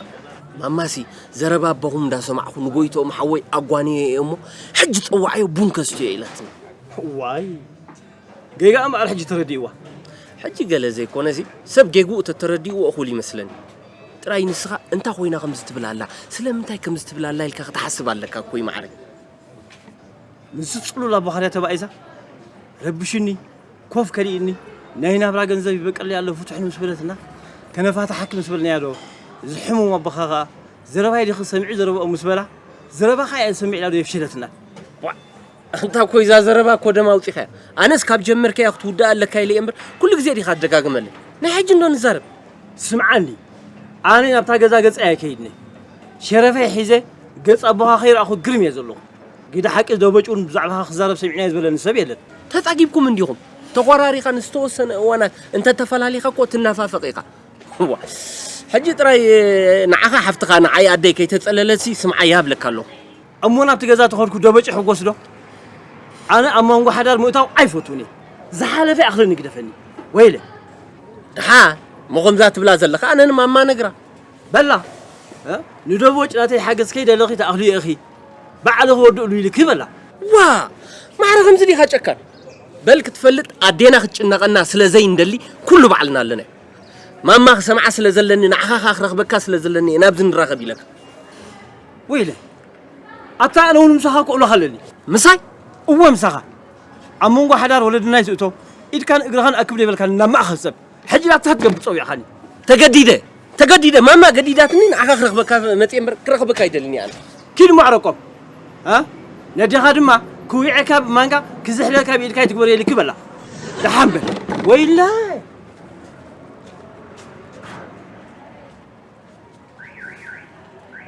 ማማሲ ዘረባ ኣቦኹም እንዳሰማዕኹ ንጎይትኦም ሓወይ ኣጓንየ እየ እሞ፣ ሕጂ ጸዋዓዮ ቡን ከስትዮ ኢላትኒ። ዋይ፣ ጌጋ እምበኣር ሕጂ ተረዲእዋ። ሕጂ ገለ ዘይኮነሲ፣ ሰብ ጌግኡ ተተረዲእዎ እኹል ይመስለኒ። ጥራይ ንስኻ እንታይ ኮይና ከምዚ ትብል ኣላ፣ ስለምንታይ ከምዚ ትብል ኣላ ኢልካ ክትሓስብ ኣለካ እኮ እዩ መዓረይ። ምስ ጽሉል ኣቦኻድያ ተባኢሳ ረብሽኒ፣ ኮፍ ከሊእኒ፣ ናይ ናብራ ገንዘብ ይበቀለይ ኣሎ ፍትሑኒ ምስ በለትና፣ ከነፋታሓኪ ምስ በልናያ ዶ፣ እዚ ሕሙም ኣቦኻ ኸኣ፣ ዘረባይ ዲኺ ሰሚዑ ዘረባኡ ምስ በላ፣ ዘረባኻ እያ ዝሰምዕ ኢላ ዶ የፍሸለትና? ዋእ፣ ኣንታ እኮ እዛ ዘረባ እኮ ደም ኣውጺኻያ። ኣነስ ካብ ጀመርካያ ክትውድኣ ኣለካ ኢለ እየ እምበር፣ ኩሉ ግዜ ዲኻ ትደጋግመለይ። ናይ ሕጂ እንዶ ንዛረብ። ስምዓኒ፣ ኣነ ናብታ ገዛ ገጸይ ኣይከይድን እየ። ሸረፈይ ሒዘ ገጽ ኣቦኻ ከይረኣኹ ግርም እየ ዘለኹ። ግደ ሓቂ ደበጭ እውን ብዛዕባኻ ክዛረብ ሰሚዕናዮ ዝበለኒ ሰብ የለን። ተጻጊብኩም እንዲኹም። ተኾራሪኻ ንዝተወሰነ እዋናት እንተተፈላሊኻ እኮ ትናፋፈቕ ኢኻ። ዋ፣ ሕጂ ጥራይ ንዓኻ ሓፍትኻ ንዓይ ኣደይ ከይተጸለለሲ ስምዓያ እብለካ ኣለኹ። እሞ ናብቲ ገዛ ተኸድኩ ደበጭ ሕጎስ ዶ? ኣነ ኣብ መንጎ ሓዳር ምእታው ኣይፈቱን እየ። ዝሓለፈ ኣኽለኒ ግደፈኒ። ወይለ። ደሓ፣ እሞ ከምዛ ትብላ ዘለኻ ኣነ ንማማ ነግራ። በላ፣ እ? ንደቦጭ ናተይ ሓገዝ ከይደለኺ ተኣኽልዮ ኢኺ። ባዕልኺ ወድእሉ ኢልኪ በላ። ዋ! ማዕረ ከምዚ ዲኻ ጨካን? በል ክትፈልጥ ኣዴና ክትጭነቐና ስለ ዘይንደሊ ኩሉ ባዕልና ኣለናዮ። ማማ ክሰምዓ ስለ ዘለኒ ንዓኻ ኸኣ ክረኽበካ ስለ ዘለኒ እየ ናብዚ ንራኸብ ኢለካ። ወይለ፣ ኣታ ኣነ እውን ምሳኻ ክእሎኻ ኣለኒ። ምሳይ? እወ ምሳኻ። ኣብ መንጎ ሓዳር ወለድና ይትእቶ፣ ኢድካን እግርኻን ኣክብ ዘይበልካኒ ናብ ማእኸል ሰብ። ሕጂ ናትካ ክትገብር ጸዊዕኻኒ። ተገዲደ፣ ተገዲደ፣ ማማ ገዲዳትኒ ንዓኻ ክረኽበካ መጽየ እምበር ክረኽበካ ኣይደልን እየ ኣነ። ኪድ ማዕረቆም። እ? ነዴኻ ድማ ክዊዐካ ብማንካ ክዝሕለካ ብኢድካ ይትግበር የልኪ በላ። ደሓን በል። ወይላይ።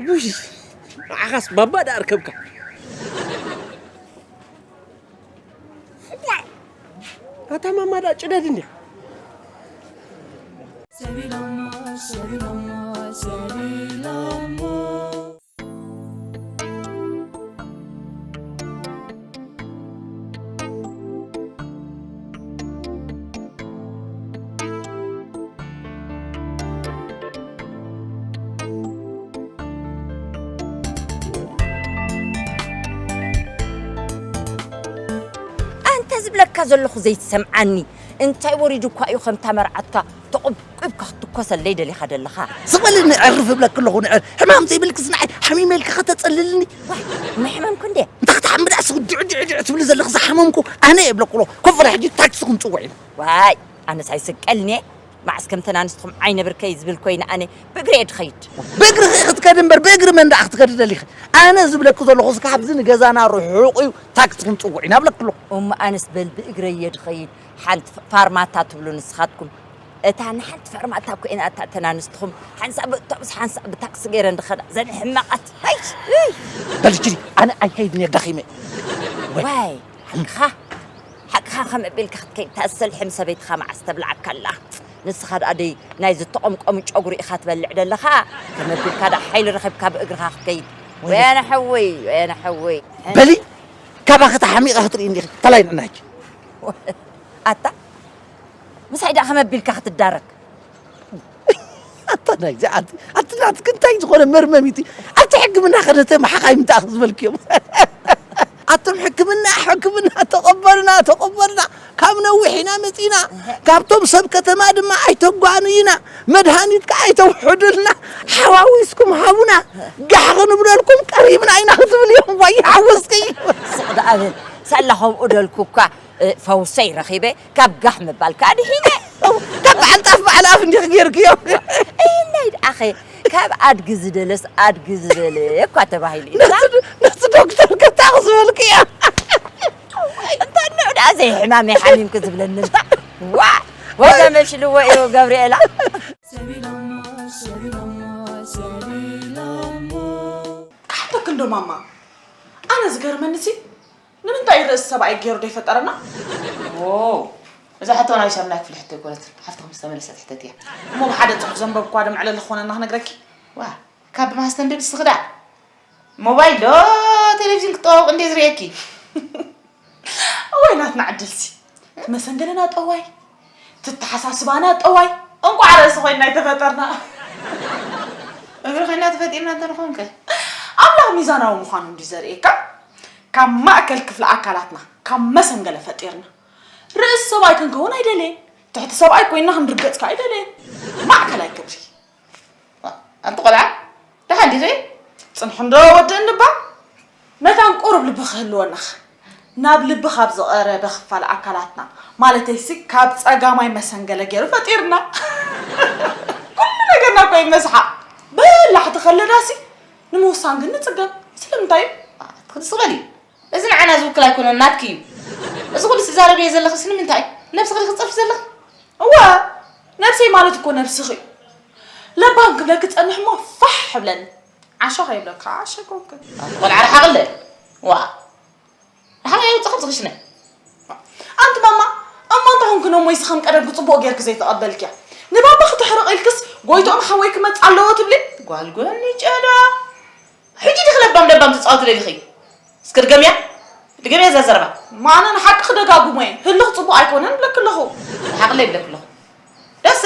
ውይ፣ ንዓኻስ ባባ ደኣ ኣርከብካ። ኣታ ማማ ደኣ ጭደድ እንድያ። ሰቢሎሞ፣ ሰቢሎሞ፣ ሰቢሎሞ። ኣንተ ዝብለካ ዘለኹ ዘይትሰምዓኒ፣ እንታይ ወሪዱኳ እዩ ከምታ መርዓትካ ተቖብቂብካ ክትትኮሰለይ ደሊኻ ደለኻ? ስቕ በልኒ፣ ዕርፍ እብለኪ ኣለኹ፣ ንዕር-፣ ሕማም ዘይብልክስ ንዓይ ሓሚመ ኢልኪ ከተጸልልኒ? ዋይ፣ ንሕማም ክንዴ? እንታይ ክትሓምዳ ስኽ ድዕ ድዕ ድዕ ትብሊ ዘለኽ ዝሓመምኩ ኣነ እየ ብለኩሎ። ኮፈረ ሕጂ ታክሲ ክንጽውዕ ኢና። ዋይ ኣነስ ኣይስቀልኒ። መዓስ ከምተን ኣንስትኹም ዓይነ ብርከይ ዝብል ኮይነ ኣነ ብእግሪ እየ ድኸይድ። ብእግሪ ክትከድ እምበር ብእግሪ መን ደኣ ክትከድ ደሊኺ? ኣነ ዝብለኪ ዘለኹ እስከ ካብዚ ንገዛና ርሑቕ እዩ፣ ታክሲ ክንጽውዕ ኢና ብለኩሎ። እሞ ኣነስ በል ብእግረይ እየ ድኸይድ። ሓንቲ ፋርማታ ትብሉ ንስኻትኩም። እታ ንሓንቲ ፈርማታ እኮ ኢና እታ እተን ኣንስትኹም ሓንሳእ ብእቶብስ ሓንሳእ ብታክሲ ገይረን ድኸዳ ዘን ሕማቓት። ሃይ! በልጅሪ ኣነ ኣይከይድን እየ ደኺመ። ዋይ ሓቅኻ ሓቅኻ ከም ኣቢልካ ክትከይድ ታሰልሕም ሰበይትኻ መዓስ ተብልዓካ ኣላ። ንስኻ ደኣ ደይ ናይ ዝተቆምቆሙ ጨጉሪ ኢኻ ትበልዕ ደለኻ። ከም ኣቢልካ ደኣ ሓይሊ ረኺብካ ብእግርኻ ክትከይድ። ወየነ ሓወይ ወየነ ሓወይ። በሊ ካባኺ ተሓሚቐ ክትርኢ እንዲኺ ተላይ ንዕናኪ። ኣታ ምሳይ ደኣ ከመ ኣቢልካ ክትዳረግ? ኣታ ናይዚ ዓዲ ኣቲ ናትኪ እንታይ ዝኾነ መርመሚቲ ኣብቲ ሕክምና ከደተ መሓኻይ ምንታይ ዝበልክዮም? ኣቶም ሕክምና ሕክምና ተቐበልና ተቐበልና ካብ ነዊሕ ኢና መፂና። ካብቶም ሰብ ከተማ ድማ ኣይተጓንይና፣ መድሃኒት ከዓ ኣይተውሕዱልና። ሓዋዊስኩም ሃቡና፣ ጋሕ ክንብለልኩም ቀሪብና ኢና ክትብል እዮም። ዋይ ሓወስኪ። ስቕ ደኣ በል ሳላ ከምኡ ደልኩ እኳ። ፈውሰይ ረኺበ ካብ ጋሕ ምባል ከዓ ድሒነ። ካብ በዓል ጣፍ በዓል ኣፍ እንዲኽ ጌርክዮ። እነይ ደኣኸ ካብ ኣድጊ ዝደለስ ኣድጊ ዝደለ እኳ ተባሂሉ እዩ። ነቲ ዶክተር ከታቕ ዝበልክዮ። እንተ ንዑ ደኣ ዘይሕማመይ ሓሚምኪ ዝብለኒ እንታ። ዋ ወዛ መሽልዎ እዩ ገብርኤላ። ካሕተክ እንዶ ማማ ኣነ ዝገርመኒ ሲ ንምንታይ ርእሲ ሰብኣይ ገይሩ ደይፈጠረና? ዎ፣ እዛ ሕቶ ናይ ሻምናይ ክፍሊ ሕቶ ኣይኮነትን። ሓፍትኹም ዝተመለሰት ሕተት እያ። እሞ ብሓደ ጽሑፍ ዘንበብኳ ዶ መዕለሊ ክኾነና ክነግረኪ? ዋ፣ ካብ ማስተንደድ ስኽዳ ሞባይል ዶ ቴሌቪዥን ክጠዋውቕ እንዴ ዝርእየኪ? እዋይ ናትና ዕድልሲ። ትመሰንገለና ጠዋይ፣ ትተሓሳስባና ጠዋይ። እንቋዕ ርእሲ ኮይንና ኣይተፈጠርና። እግሪ ኮይና ተፈጢርና እንተንኾንከ? ኣምላኽ ሚዛናዊ ምዃኑ እንዲ ዘርእየካ። ካብ ማእከል ክፍሊ ኣካላትና ካብ መሰንገለ ፈጢርና። ርእሲ ሰብኣይ ክንከውን ኣይደለየን። ትሕቲ ሰብኣይ ኮይንና ክንርገጽካ ኣይደለየን። ማእከላይ ክብሪ። ኣንቲ ቆልዓ ደሓን ዲኺ? ጽንሒ እንዶ ወዲ እንባ። መታን ቁሩብ ልቢ ክህልወና። ናብ ልቢ ካብ ዝቐረበ ክፋል ኣካላትና። ማለተይሲ ካብ ጸጋማይ መሰንገለ ገይሩ ፈጢርና። ኩሉ ነገርና እኮ እዩ መስሓቕ። በላሕቲ ከለናሲ ንምውሳን ግን ንጽገም። ስለምንታይ እዩ? ትኽልስ በሊ። እዚ ንዓና ዝውክል ኣይኮነን፣ ናትኪ እዩ። እዚ ኩሉ ትዛረብዮ ዘለኽስ ንምንታይ? ነብስኺ ዲኺ ትጸርፊ ዘለኺ? እወ፣ ነብሰይ ማለት እኮ ነብስኺ እዩ። ለባም ክብለኪ ጸንሕ እሞ ፋሕ ብለኒ። ዓሻ ከይብለካ ዓሻ ኮንክን። ኣቲ ቆልዓ ርሓቕለ። ዋ። ርሓቕ የውጽእ ካብዚ ክሽነ። ኣንቲ ማማ፣ እሞ እንታይ ኮንክን እሞ ኢሲ ከም ቀደምኪ ጽቡቕ ጌርኪ ዘይተቐበልክያ? ንባባ ክተሕርቕ ኢልክስ ጎይትኦም ሓወይ ክመጽእ ኣለዎ ትብሊ? ጓል ጎኒ ጨዳ። ሕጂ ዲኺ ለባም ለባም ትጻወቲ ደሊኺ? እስኪ ድገምያ፣ ድገምያ እዛ ዘረባ። ማነ ንሓቂ ክደጋግሞ እየ። ህልኽ ጽቡቕ ኣይኮነን እብለኪ ኣለኹ። ሓቕለ ይብለኪ ኣለኹ። ደስ፣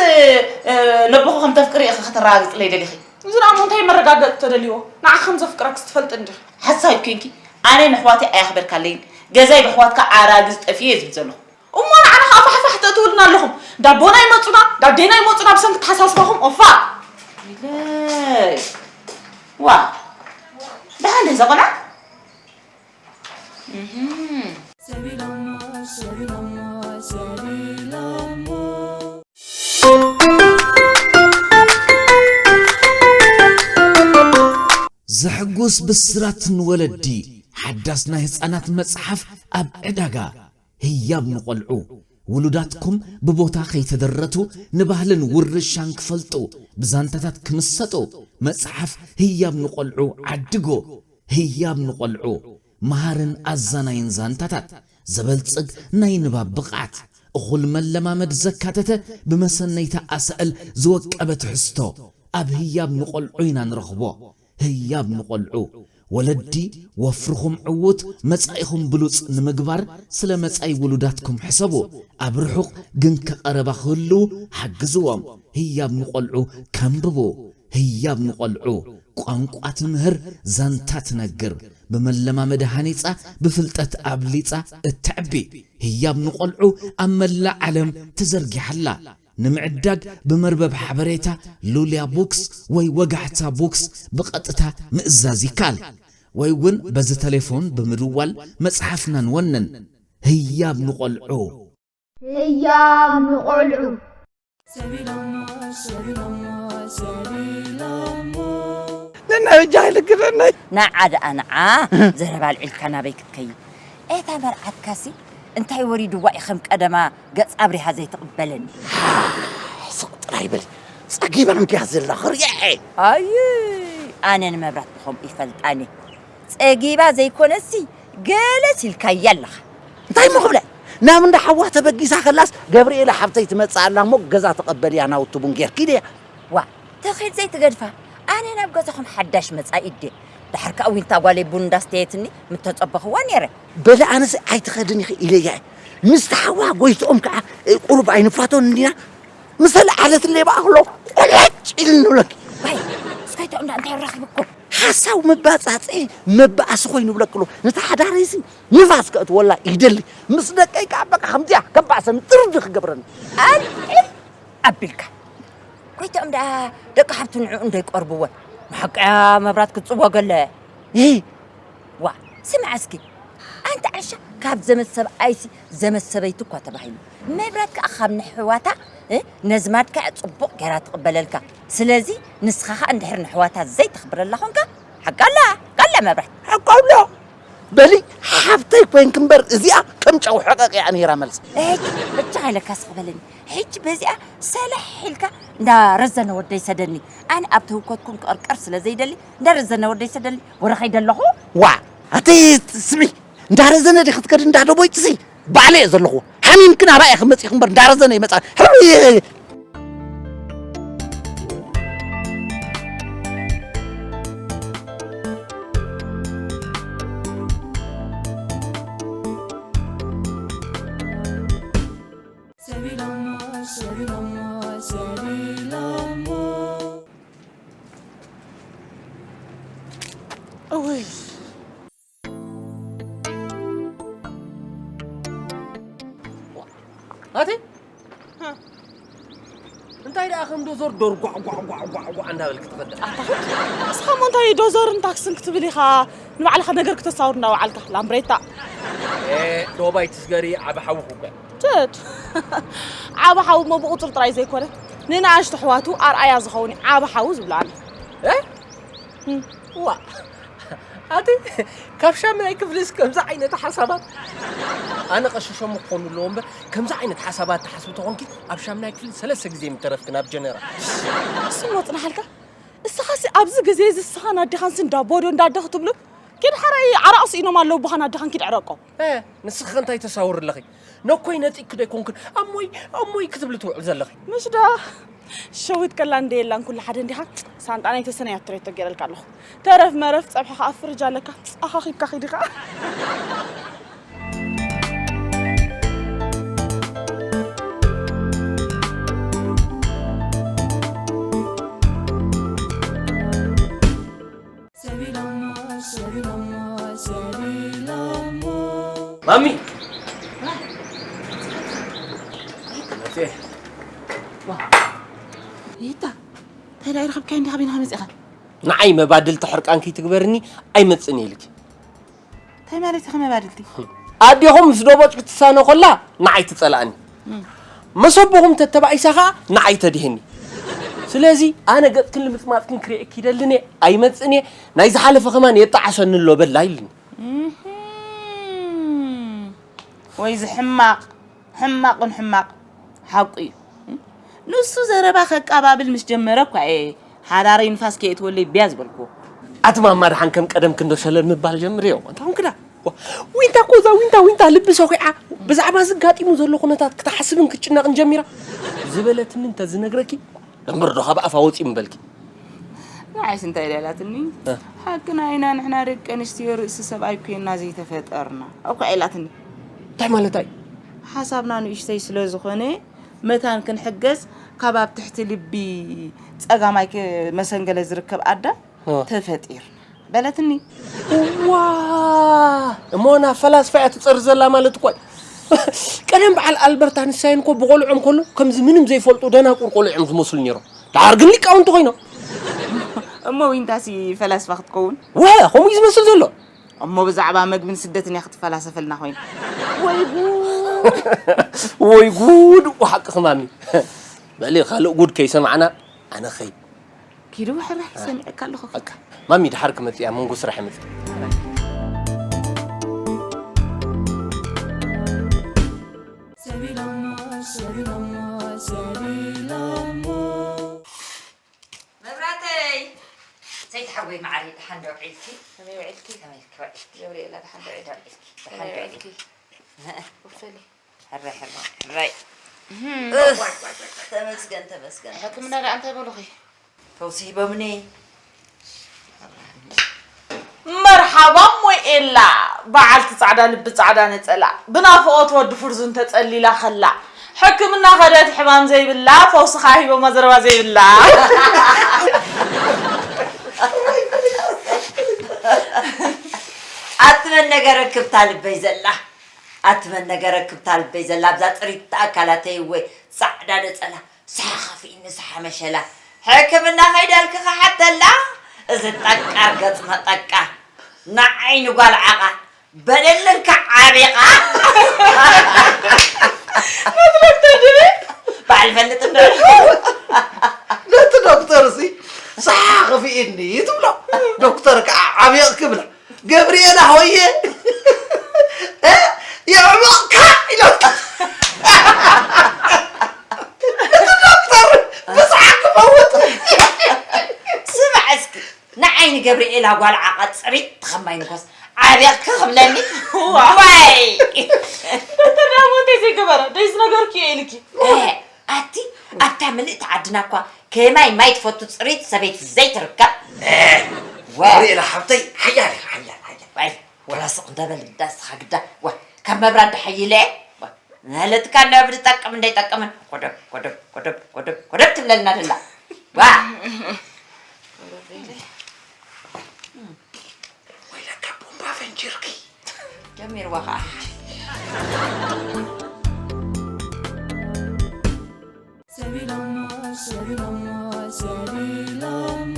እ፣ ነቦኹ ከም ተፍቅሪ ኢኺ ከተረጋግጽለይ ደሊኺ? እዚ ደኣ እሞ እንታይ መረጋገጺ ተደልይዎ? ንዓኺ ከም ዘፍቅረክስ ትፈልጢ እንዲኺ። ሓሳዊት ኮይንኪ፣ ኣነ ንኣሕዋተይ ኣየኽበርካለይን፣ ገዛይ ብኣሕዋትካ ኣራግዝ ጠፊኤ እየ ዝብል ዘለኹ። እሞ ንዓና ኸዓ ፋሕፋሕ ተእትውልና ኣለኹም። ዳቦና ይመጹና፣ ዳዴና ይመጹና ብሰንኪ ተሓሳስባኹም ኦፋ። ኢለይ። ዋ። ደሓን ዶ እዛ ቆልዓ? እህም። ዘሕጉስ ብስራት ንወለዲ። ሓዳስ ናይ ህጻናት መጽሓፍ ኣብ ዕዳጋ። ህያብ ንቖልዑ። ውሉዳትኩም ብቦታ ከይተደረቱ ንባህልን ውርሻን ክፈልጡ፣ ብዛንታታት ክምሰጡ፣ መጽሓፍ ህያብ ንቖልዑ ዓድጎ። ህያብ ንቖልዑ። መሃርን ኣዛናይን ዛንታታት፣ ዘበልጽግ ናይ ንባብ ብቕዓት፣ እኹል መለማመድ ዘካተተ ብመሰነይታ ኣሳእል ዝወቀበ ትሕዝቶ ኣብ ህያብ ንቖልዑ ኢና ንረኽቦ። ህያብ ንቖልዑ። ወለዲ ወፍርኹም ዕዉት መጻኢኹም ብሉጽ ንምግባር ስለ መጻኢ ውሉዳትኩም ሕሰቡ። ኣብ ርሑቕ ግን ከቐረባ ክህልዉ ሓግዝዎም። ህያብ ንቖልዑ ከንብቡ። ህያብ ንቖልዑ ቋንቋ ትምህር፣ ዛንታ ትነግር። ብመለማመዲ ሃኒጻ፣ ብፍልጠት ኣብሊጻ እተዕቢ። ህያብ ንቖልዑ ኣብ መላእ ዓለም ተዘርጊሓ ኣላ። ንምዕዳግ ብመርበብ ሓበሬታ ሉልያ ቡክስ ወይ ወጋሕታ ቡክስ ብቐጥታ ምእዛዝ ይከኣል። ወይ እውን በዚ ተሌፎን ብምድዋል መጽሓፍና ንወንን። ህያብ ንቖልዑ። ህያብ ንቖልዑ። ነናይ በጃ ኣይልግበናይ። ንዓ ደኣ ንዓ፣ ዘረባ ኣልዒልካ ናበይ ክትከይድ? እታ መርዓትካሲ እንታይ ወሪድዋ እዩ ከም ቀደማ ገጽ ኣብሪሃ ዘይትቕበለኒ? ስቕ ጥራይ በሊ። ጸጊባ እንድያ ዘላ ክርእያ እየ። ኣይ፣ ኣነ ንመብራት ብኸምኡ ይፈልጣኒ። ጸጊባ ዘይኮነሲ ገለ ሲልካያ ኣለኻ። እንታይ እሞ ክብለ? ናብ እንዳ ሓዋ ተበጊሳ ከላስ ገብርኤላ ሓብተይ ትመጽእ ኣላ እሞ ገዛ ተቐበልያ ናውቲ ቡን ጌርኪ ድያ? ዋ፣ ተኺድ ዘይትገድፋ። ኣነ ናብ ገዛኹም ሓዳሽ መጻኢ እዴ። ድሓር ከኣ ዊንታ ጓለይ ቡን እንዳስተየትኒ ምተጸበኽዋ ነይረ። በሊ ኣነስ ኣይትኸድን ኢኺ ኢለያ እየ። ምስቲ ሓዋ ጎይትኦም ከኣ ቁሩብ ኣይንፋቶን እንዲና? ምስ ተለዓለትለይ በኣኽሎ ቆለጭ ኢሉ ንብለኪ። ባይ፣ እስከ ይተኦም ደኣ እንታይ ረኺብኩም? ሓሳው መባጻጽዒ መባኣሲ ኮይኑ ብለክሎ። ነታ ሓዳረይሲ ንፋስ ከእትወላ ይደሊ። ምስ ደቀይ ከኣ በቃ ከምዚኣ ከባእሰኒ ጥርዲ ክገብረኒ። ኣልዒል ኣቢልካ። ጎይትኦም ደኣ ደቂ ሓብቲ ንዕኡ እንዳይቀርብወን። ብሓቂ እያ መብራት ክትጽዎ ገለ። እ? ዋ፣ ስምዓ እስኪ። ኣንታ ዓሻ ካብ ዘመድ ሰብኣይሲ ዘመድ ሰበይቲ እኳ ተባሂሉ። መብራት ከኣ ካብ ንሕዋታ፣ እ፣ ነዝማድካ እያ ጽቡቕ ገይራ ትቕበለልካ። ስለዚ ንስኻ ከኣ እንድሕር ንሕዋታ ዘይተኽብረላ ኾንካ፣ ሓቃላ፣ ቃላ መብራት። ሓቃላ። በሊ ሓብተይ ኮይንክ እምበር እዚኣ ከም ጨው ሕቐቕ እያ ነይራ መልሲ። እጅ፣ እጅ ኣይለካ ስቕ በለኒ። ሕጂ በዚኣ ሰለሕ ኢልካ እንዳ ረዘነ ወደይ ሰደኒ። ኣነ ኣብ ተህውከትኩም ክቕርቀር ስለ ዘይደሊ እንዳ ረዘነ ወደይ ሰደኒ። ወረ ኸይደ ኣለኹ። ዋ፣ ኣቲ ስሚ፣ እንዳ ረዘነ ዲኺ ክትከዲ እንዳ ደቦይ ጥሲ? ባዕለ እየ ዘለኹ። ሓሚምክን ኣባይ ኢኺ መጺእኺ እምበር እንዳ ረዘነ ይመጻ። ሕሩይ! እውይ። ኣቲ? እንታይ ደኣ ከም ዶዘር ዶር ጓዕ ጓዕ ጓዕ ጓዕ ጓዕ እንዳበልክ ትኸዳ? ኣታ ኽድ፣ ንስኻ እሞ እንታይ ዶዘርን ታክስን ክትብል ኢኻ ንባዕልኻ ነገር ክተሳውር እንዳወዓልካ? ላምብሬታ። ኤ፣ ዶባይ ትስገሪ ዓቢ ሓዊ እኮ። ጀድ። ዓቢ ሓዊ እሞ ብቑጽሪ ጥራይ ዘይኮነ፣ ንንኣሽቱ ኣሕዋቱ ኣርኣያ ዝኸውን ዓቢ ሓዊ ዝብሎ ኣነ። እ? እም። ዋ፣ ኣቲ ካብ ሻምናይ ክፍልስ ከምዚ ዓይነት ሓሳባት? ኣነ ቀሺሾም ክኾኑ ኣለዎ እምበር፣ ከምዚ ዓይነት ሓሳባት ትሓስቢ ተኾንኪ፣ ኣብ ሻምናይ ክፍሊ ሰለስተ ግዜ ምተረፍኪ ናብ ጀነራል። እሱ እሞ ጽናሓልካ። እስኻሲ ኣብዚ ግዜ እዚ እስኻን ኣዴኻንሲ እንዳቦዶ እንዳደ ክትብሉ፣ ኪድ ሓራይ ዓራቕ ስኢኖም ኣለዉ፣ ብኻን ኣዴኻን ኪድ ዕረቆ። እ፣ ንስኺ ከ እንታይ ተሳውሪ ኣለኺ? ነኮይ ነጺግኪ ዶ ኣይኮንክን ኣሞይ ኣሞይ ክትብሊ ትውዕል ዘለኺ? ምሽ ዶ? ሸዊት ከላን ደየላን ኩሉ ሓደ እንዲኻ። ሳንጣ ናይ ተሰነይ ኣትሬቶ ገይረልካ ኣለኹ። ተረፍ መረፍ ጸብሒ ከኣ ፍርጅ ኣለካ። ኣኻኺብካ ኺድ ኢኻ። ማሚ! መቼ? ይታ፣ እንታይ ደኣ ይረኸብካዮ እንዲኻ ቢንኻ መጺኻ? ንዓይ መባድልቲ ሕርቃን ከይትግበርኒ ኣይመጽእን እየ ኢልኪ። እንታይ ማለት ኢኻ መባድልቲ? ኣዴኹም ምስ ዶቦጭ ክትሳነ ኮላ ንዓይ ትጸላእኒ። እም። መሰቦኹም ተተባኢሳ ኸኣ ንዓይ ተድሄኒ። ስለዚ ኣነ ገጽክን ልምጽማጽክን ክርእየኪ ይደልን እየ፣ ኣይመጽእን እየ። ናይ ዝሓለፈ ከማን የጣዕሰኒ ኣሎ በላ ኢልኒ። እህም። ወይ እዚ ሕማቕ፣ ሕማቕን ሕማቕ ሓቁ እዩ። ንሱ ዘረባ ከቃባብል ምስ ጀመረ እኳ እየ ሓዳረይ ንፋስ ከየእትወለይ ብያ ዝበልኩዎ። ኣቲ ማማ ደሓን ከም ቀደም ክንዶ ሸለል ምባል ጀምርዮ። እንታይ ኾንክዳ? ዋ፣ ዊንታ እኮ እዛ ዊንታ፣ ዊንታ ልቢ ሰኺዓ ብዛዕባ እዚ ኣጋጢሙ ዘሎ ኩነታት ክትሓስብን ክትጭነቕን ጀሚራ። ዝበለትኒ እንተዝነግረኪ እምበር ዶ ካብ ኣፋ ወፂኡ ምበልኪ? ንዓይስ እንታይ ኢላ ኢላትኒ? እ። ሓቅና ኢና ንሕና ደቂ ኣንስትዮ ርእሲ ሰብኣይ ኮይንና ዘይተፈጠርና እኳ ኢላትኒ። እንታይ ማለታ እዩ? ሓሳብና ንእሽተይ ስለ ዝኾነ መታን ክንሕገዝ ካብ ኣብ ትሕቲ ልቢ ጸጋማይ ከ-፣ መሰንገለ ዝርከብ ኣዳም እ። ተፈጢርና በለትኒ። እዋ! እሞ ናብ ፈላስፋ እያ ትጸሪ ዘላ ማለት እኮ እዩ። ቀደም በዓል ኣልበርት ኣንስታይን እኮ ብቆልዖም ከሎ ከምዚ ምንም ዘይፈልጡ ደናቁር ቆልዖ እዮም ዝመስሉ ነይሮም። ደሓር ግን ሊቃውንቲ ኮይኖም። እሞ ዊንታሲ ፈላስፋ ክትከውን? ወ፣ ከምኡ እዩ ዝመስል ዘሎ። እሞ ብዛዕባ መግብን ስደትን እያ ክትፈላሰፈልና ኮይና። ወይ ጉድ! ወይ ጉድ! እኮ ሓቅኺ ማሚ። በሊ ካልእ ጉድ ከይሰማዕና ኣነ ኸይድ። ኪዱ ሕራይ ሰሚዐካ ኣለኹ። በቃ ማሚ ድሓር ክመጽእ እያ፣ መንጎ ስራሕ ይመጽእ። ሰቢሎሞ፣ ሰቢሎሞ፣ ሰቢሎሞ። መብራተይ፣ ሰይቲ ሓወይ መዓረይ፣ ደሓን ዶ ውዒልኪ? ከመይ ውዒልኪ? ከመይ ውዒልኪ? ገብርኤላ፣ ደሓን ዶ ውዒልኪ? ደሓን ዶ ውዒልኪ? ከመይ ውዒልኪ? ውፈሊ። ሕራይ፣ ሕራይ፣ ሕራይ። እህ፣ ተመስገን፣ ተመስገን። ሕክምና ደኣ እንታይ በሉኺ? ፈውሲ ሂቦምኒ። መርሓባ እሞ ኤላ፣ በዓልቲ ጻዕዳ ልቢ ጻዕዳ ነጸላ፣ ብናፍቖት ወዲ ፍርዙን ተጸሊላ ከላ፣ ሕክምና ከደት ሕማም ዘይብላ፣ ፈውሲ ከኣ ሂቦማ ዘረባ ዘይብላ። ኣቲ መን ነገረ ክብታ ልበይ ዘላ፣ ኣቲ መን ነገረ ክብታ ልበይ ዘላ፣ ኣብዛ ጽሪት ኣካላተይ እወ ጻዕዳ ነጸላ፣ ስሓ ከፊእኒ ስሓ መሸላ፣ ሕክምና ከይዳልኪ ክሓተላ፣ እዚ ጠቃር ገጽ መጠቃ፣ ንዓይኒ ጓል ዓቓ፣ በደልንካ ዓቢቓ። በዓል ፈልጥ እንዶ። ነቲ ዶክተር እዚ ስሓ ከፊእኒ ትብሎ፣ ዶክተር ከዓ ዓቢቕ ክብላ። ገብርኤል ሆየ፣ እ፣ የዕመቕካ ኢሎታ። እቲ ዶክተር ብስሓቕ ክመውት። ስማዕ እስኪ፣ ንዓይ ንገብርኤል ኣጓል ዓቐ ጽሪት ትኸማይ ንኮስ ዓብያ ክኽብለኒ። ዋይ! ዶክተር ዳሞ እንታይ ዘይገበረ? ደይስ ነገርኪ እየ ኢልኪ። እ፣ ኣቲ ኣብታ ምልእቲ ዓድና እኳ ከማይ ማይ ትፈቱ ጽሪት ሰበይቲ ዘይትርከብ። እ፣ ወ- ገብርኤል ሓብተይ ሓያል ኢኻ፣ ሓያል፣ ሓያል። ዋይ፣ ወላ ስቕ እንተ በል ግዳ እስኻ ግዳ። ወ-፣ ካብ መብራት ድሓይለ። ወ-፣ ንህለትካ እንዳ ብዝጠቅም እንደይጠቅምን ኮደብ፣ ኮደብ፣ ኮደብ፣ ኮደብ፣ ኮደብ ትብለልና ደላ። ዋ! ወይለካ ቡምባ ፈንጂርኪ። ጀሚርዋ ኸዓ። ሰቢሎሞ፣ ሰቢሎሞ፣ ሰቢሎሞ።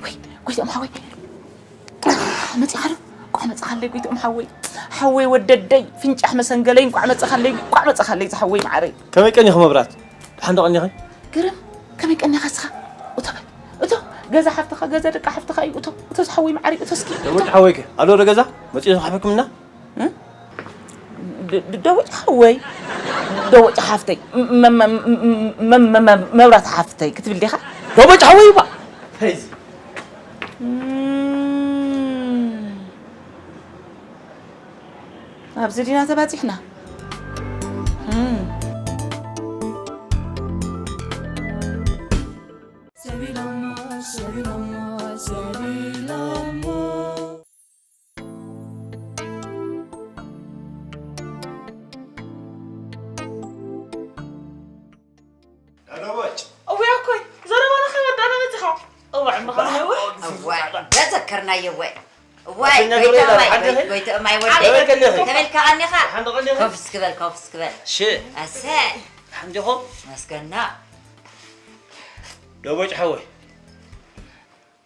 ወይ፣ ጎይትኦም ሓወይ። መጺኻ ዶ? እንቋዕ መጻኻለይ ጎይትኦም ሓወይ። ሓወይ ወደደይ፣ ፍንጫሕ መሰንገለይ፣ እንቋዕ መጻኻለይ፣ እንቋዕ መጻኻለይ ዝሓወይ መዓረይ። ከመይ ቀኒኺ መብራት? ደሓን ዶ ቀኒኺ? ግርም፣ ከመይ ቀኒኻ እስኻ? እቶ በል፣ እቶ፣ ገዛ ሓፍትኻ፣ ገዛ ደቂ ሓፍትኻ እዩ፣ እቶ፣ እቶ ዝሓወይ መዓረይ፣ እቶ እስኪ፣ እቶ። ደሞጭ ሓወይከ? ኣሎ ዶ ገዛ? መጺኡ ዝሓፈኩም እና? እ? ድ-፣ ድ-፣ ደቦጭ ሓወይ፣ ደቦጭ ሓፍተይ፣ መ-፣ መ-፣ መ-፣ መ-፣ መ-፣ መ-፣ መብራት ሓፍተይ ክትብል ዲኻ? ደቦጭ ሓወይ እባ። ሄዚ። እም፣ ኣብዚ ዲና ተባጺሕና? እም። ሰቢሎሞ፣ ሰቢሎሞ፣ ሰቢሎሞ። ዳዳባጭ። እወ ኣኮይ፣ ዘረባና ከይወዳእና መጺኻ። እዋዕ፣ እምኻ ነውሕ። እዋዕ፣ ገዘከርናዮ፣ እወ። እዋይ፣ ኣተኛ ጎይታ ገብርኤል፣ እማይ፣ ሓንቲ ጎይ-፣ ኸይ? ጎይታ እማይ ወደይ። ከመይ ቀኒኺ? ከመይ ኢልካ ቀኒኻ? ሓንቲ ቀኒኺ? ኮፍ እስኪ በል፣ ኮፍ እስኪ በል። እሺ። ኣሰይ። ሓንቲ ዲኹም? መስገና። ደቦጭ ሓወይ።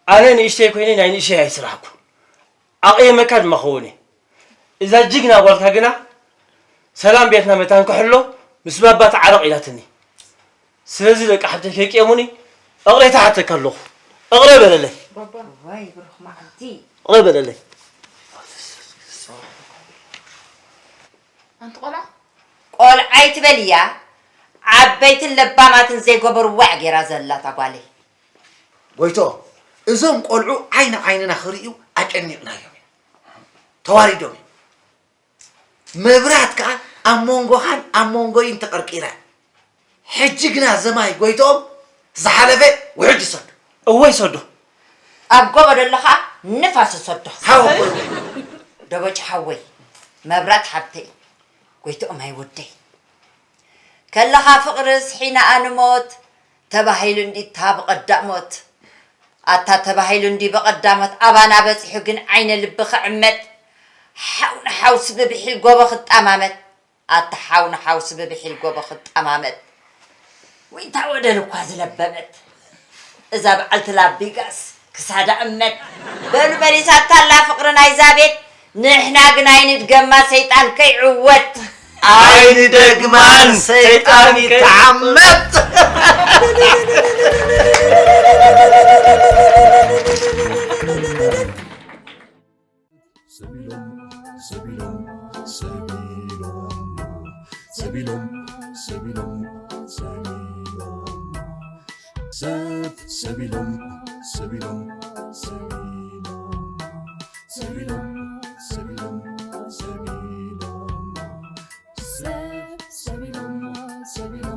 ኣነ ንእሽተይ ኮይነ ናይ ንእሽተይ ኣይስራሕኩን። ኣቕየመካ ድማ ኸውን እየ። እዛ ጅግና ጓልካ ግና ሰላም ቤትና መታን ክሕሎ ምስ ባባ ተዓረቕ ኢላትኒ። ስለዚ ደቂ ሓብተይ ከይቅየሙኒ እቕሬታ ሓተካ ኣለኹ። እቕረ በለለይ። ባባ። ዋይ ብሩኽ መዓልቲ። እቕረ በለለይ። ኣንቲ ቆልዓ? ቆልዓ ኣይትበልያ። ዓበይትን ለባማትን ዘይገበርዋ እያ ገይራ ዘላ እታ ጓለይ። ጎይቶ፣ እዞም ቆልዑ ዓይኒ ዓይንና ክርእዩ ኣጨኒቕናዮም ኢና። ተዋሪዶም እዮም። መብራት ከኣ ኣብ መንጎኻን ኣብ መንጎይን ተቐርቂራ። ሕጂ ግና ዘማይ ጎይትኦም ዝሓለፈ ውሕጅ ይሰዶ። እወ ይሰዶ። ኣብ ጎቦ ደሎ ከኣ ንፋስ ይሰዶ። ሃው። ደቦጭ ሓወይ፣ መብራት ሓብተይ፣ ጎይትኦም ኣይወደይ። ከለኻ ፍቕርስ ሒናኣ ንሞት ተባሂሉ እንዲታ ብቐዳሞት። ኣታ ተባሂሉ እንዲ ብቐዳሞት ኣባና በጺሑ ግን ዓይነ ልቢ ክዕመት፣ ሓው ንሓው ስብብሒል ጎቦ ክጣማመት። ኣታ ሓው ንሓው ስብብሕ ኢል ጎቦ ክጠማመት። ወይታ ወደል እኳ ዝለበመት እዛ በዓልቲ ላቢጋስ ክሳዳ እመት። በሉ መሊሳታ ኣላ ፍቕሪ ናይዛ ቤት። ንሕና ግን ኣይንድገማ ሰይጣን ከይዕወት። ኣይንደግማን ሰይጣን ይተዓመት። ሰቢሎም ሰቢሎም ሰቢሎም ሰቢሎም ሰቢሎም ሰቢሎም ሰብ ሰቢሎም ሰቢሎም ሰቢሎም ሰቢሎም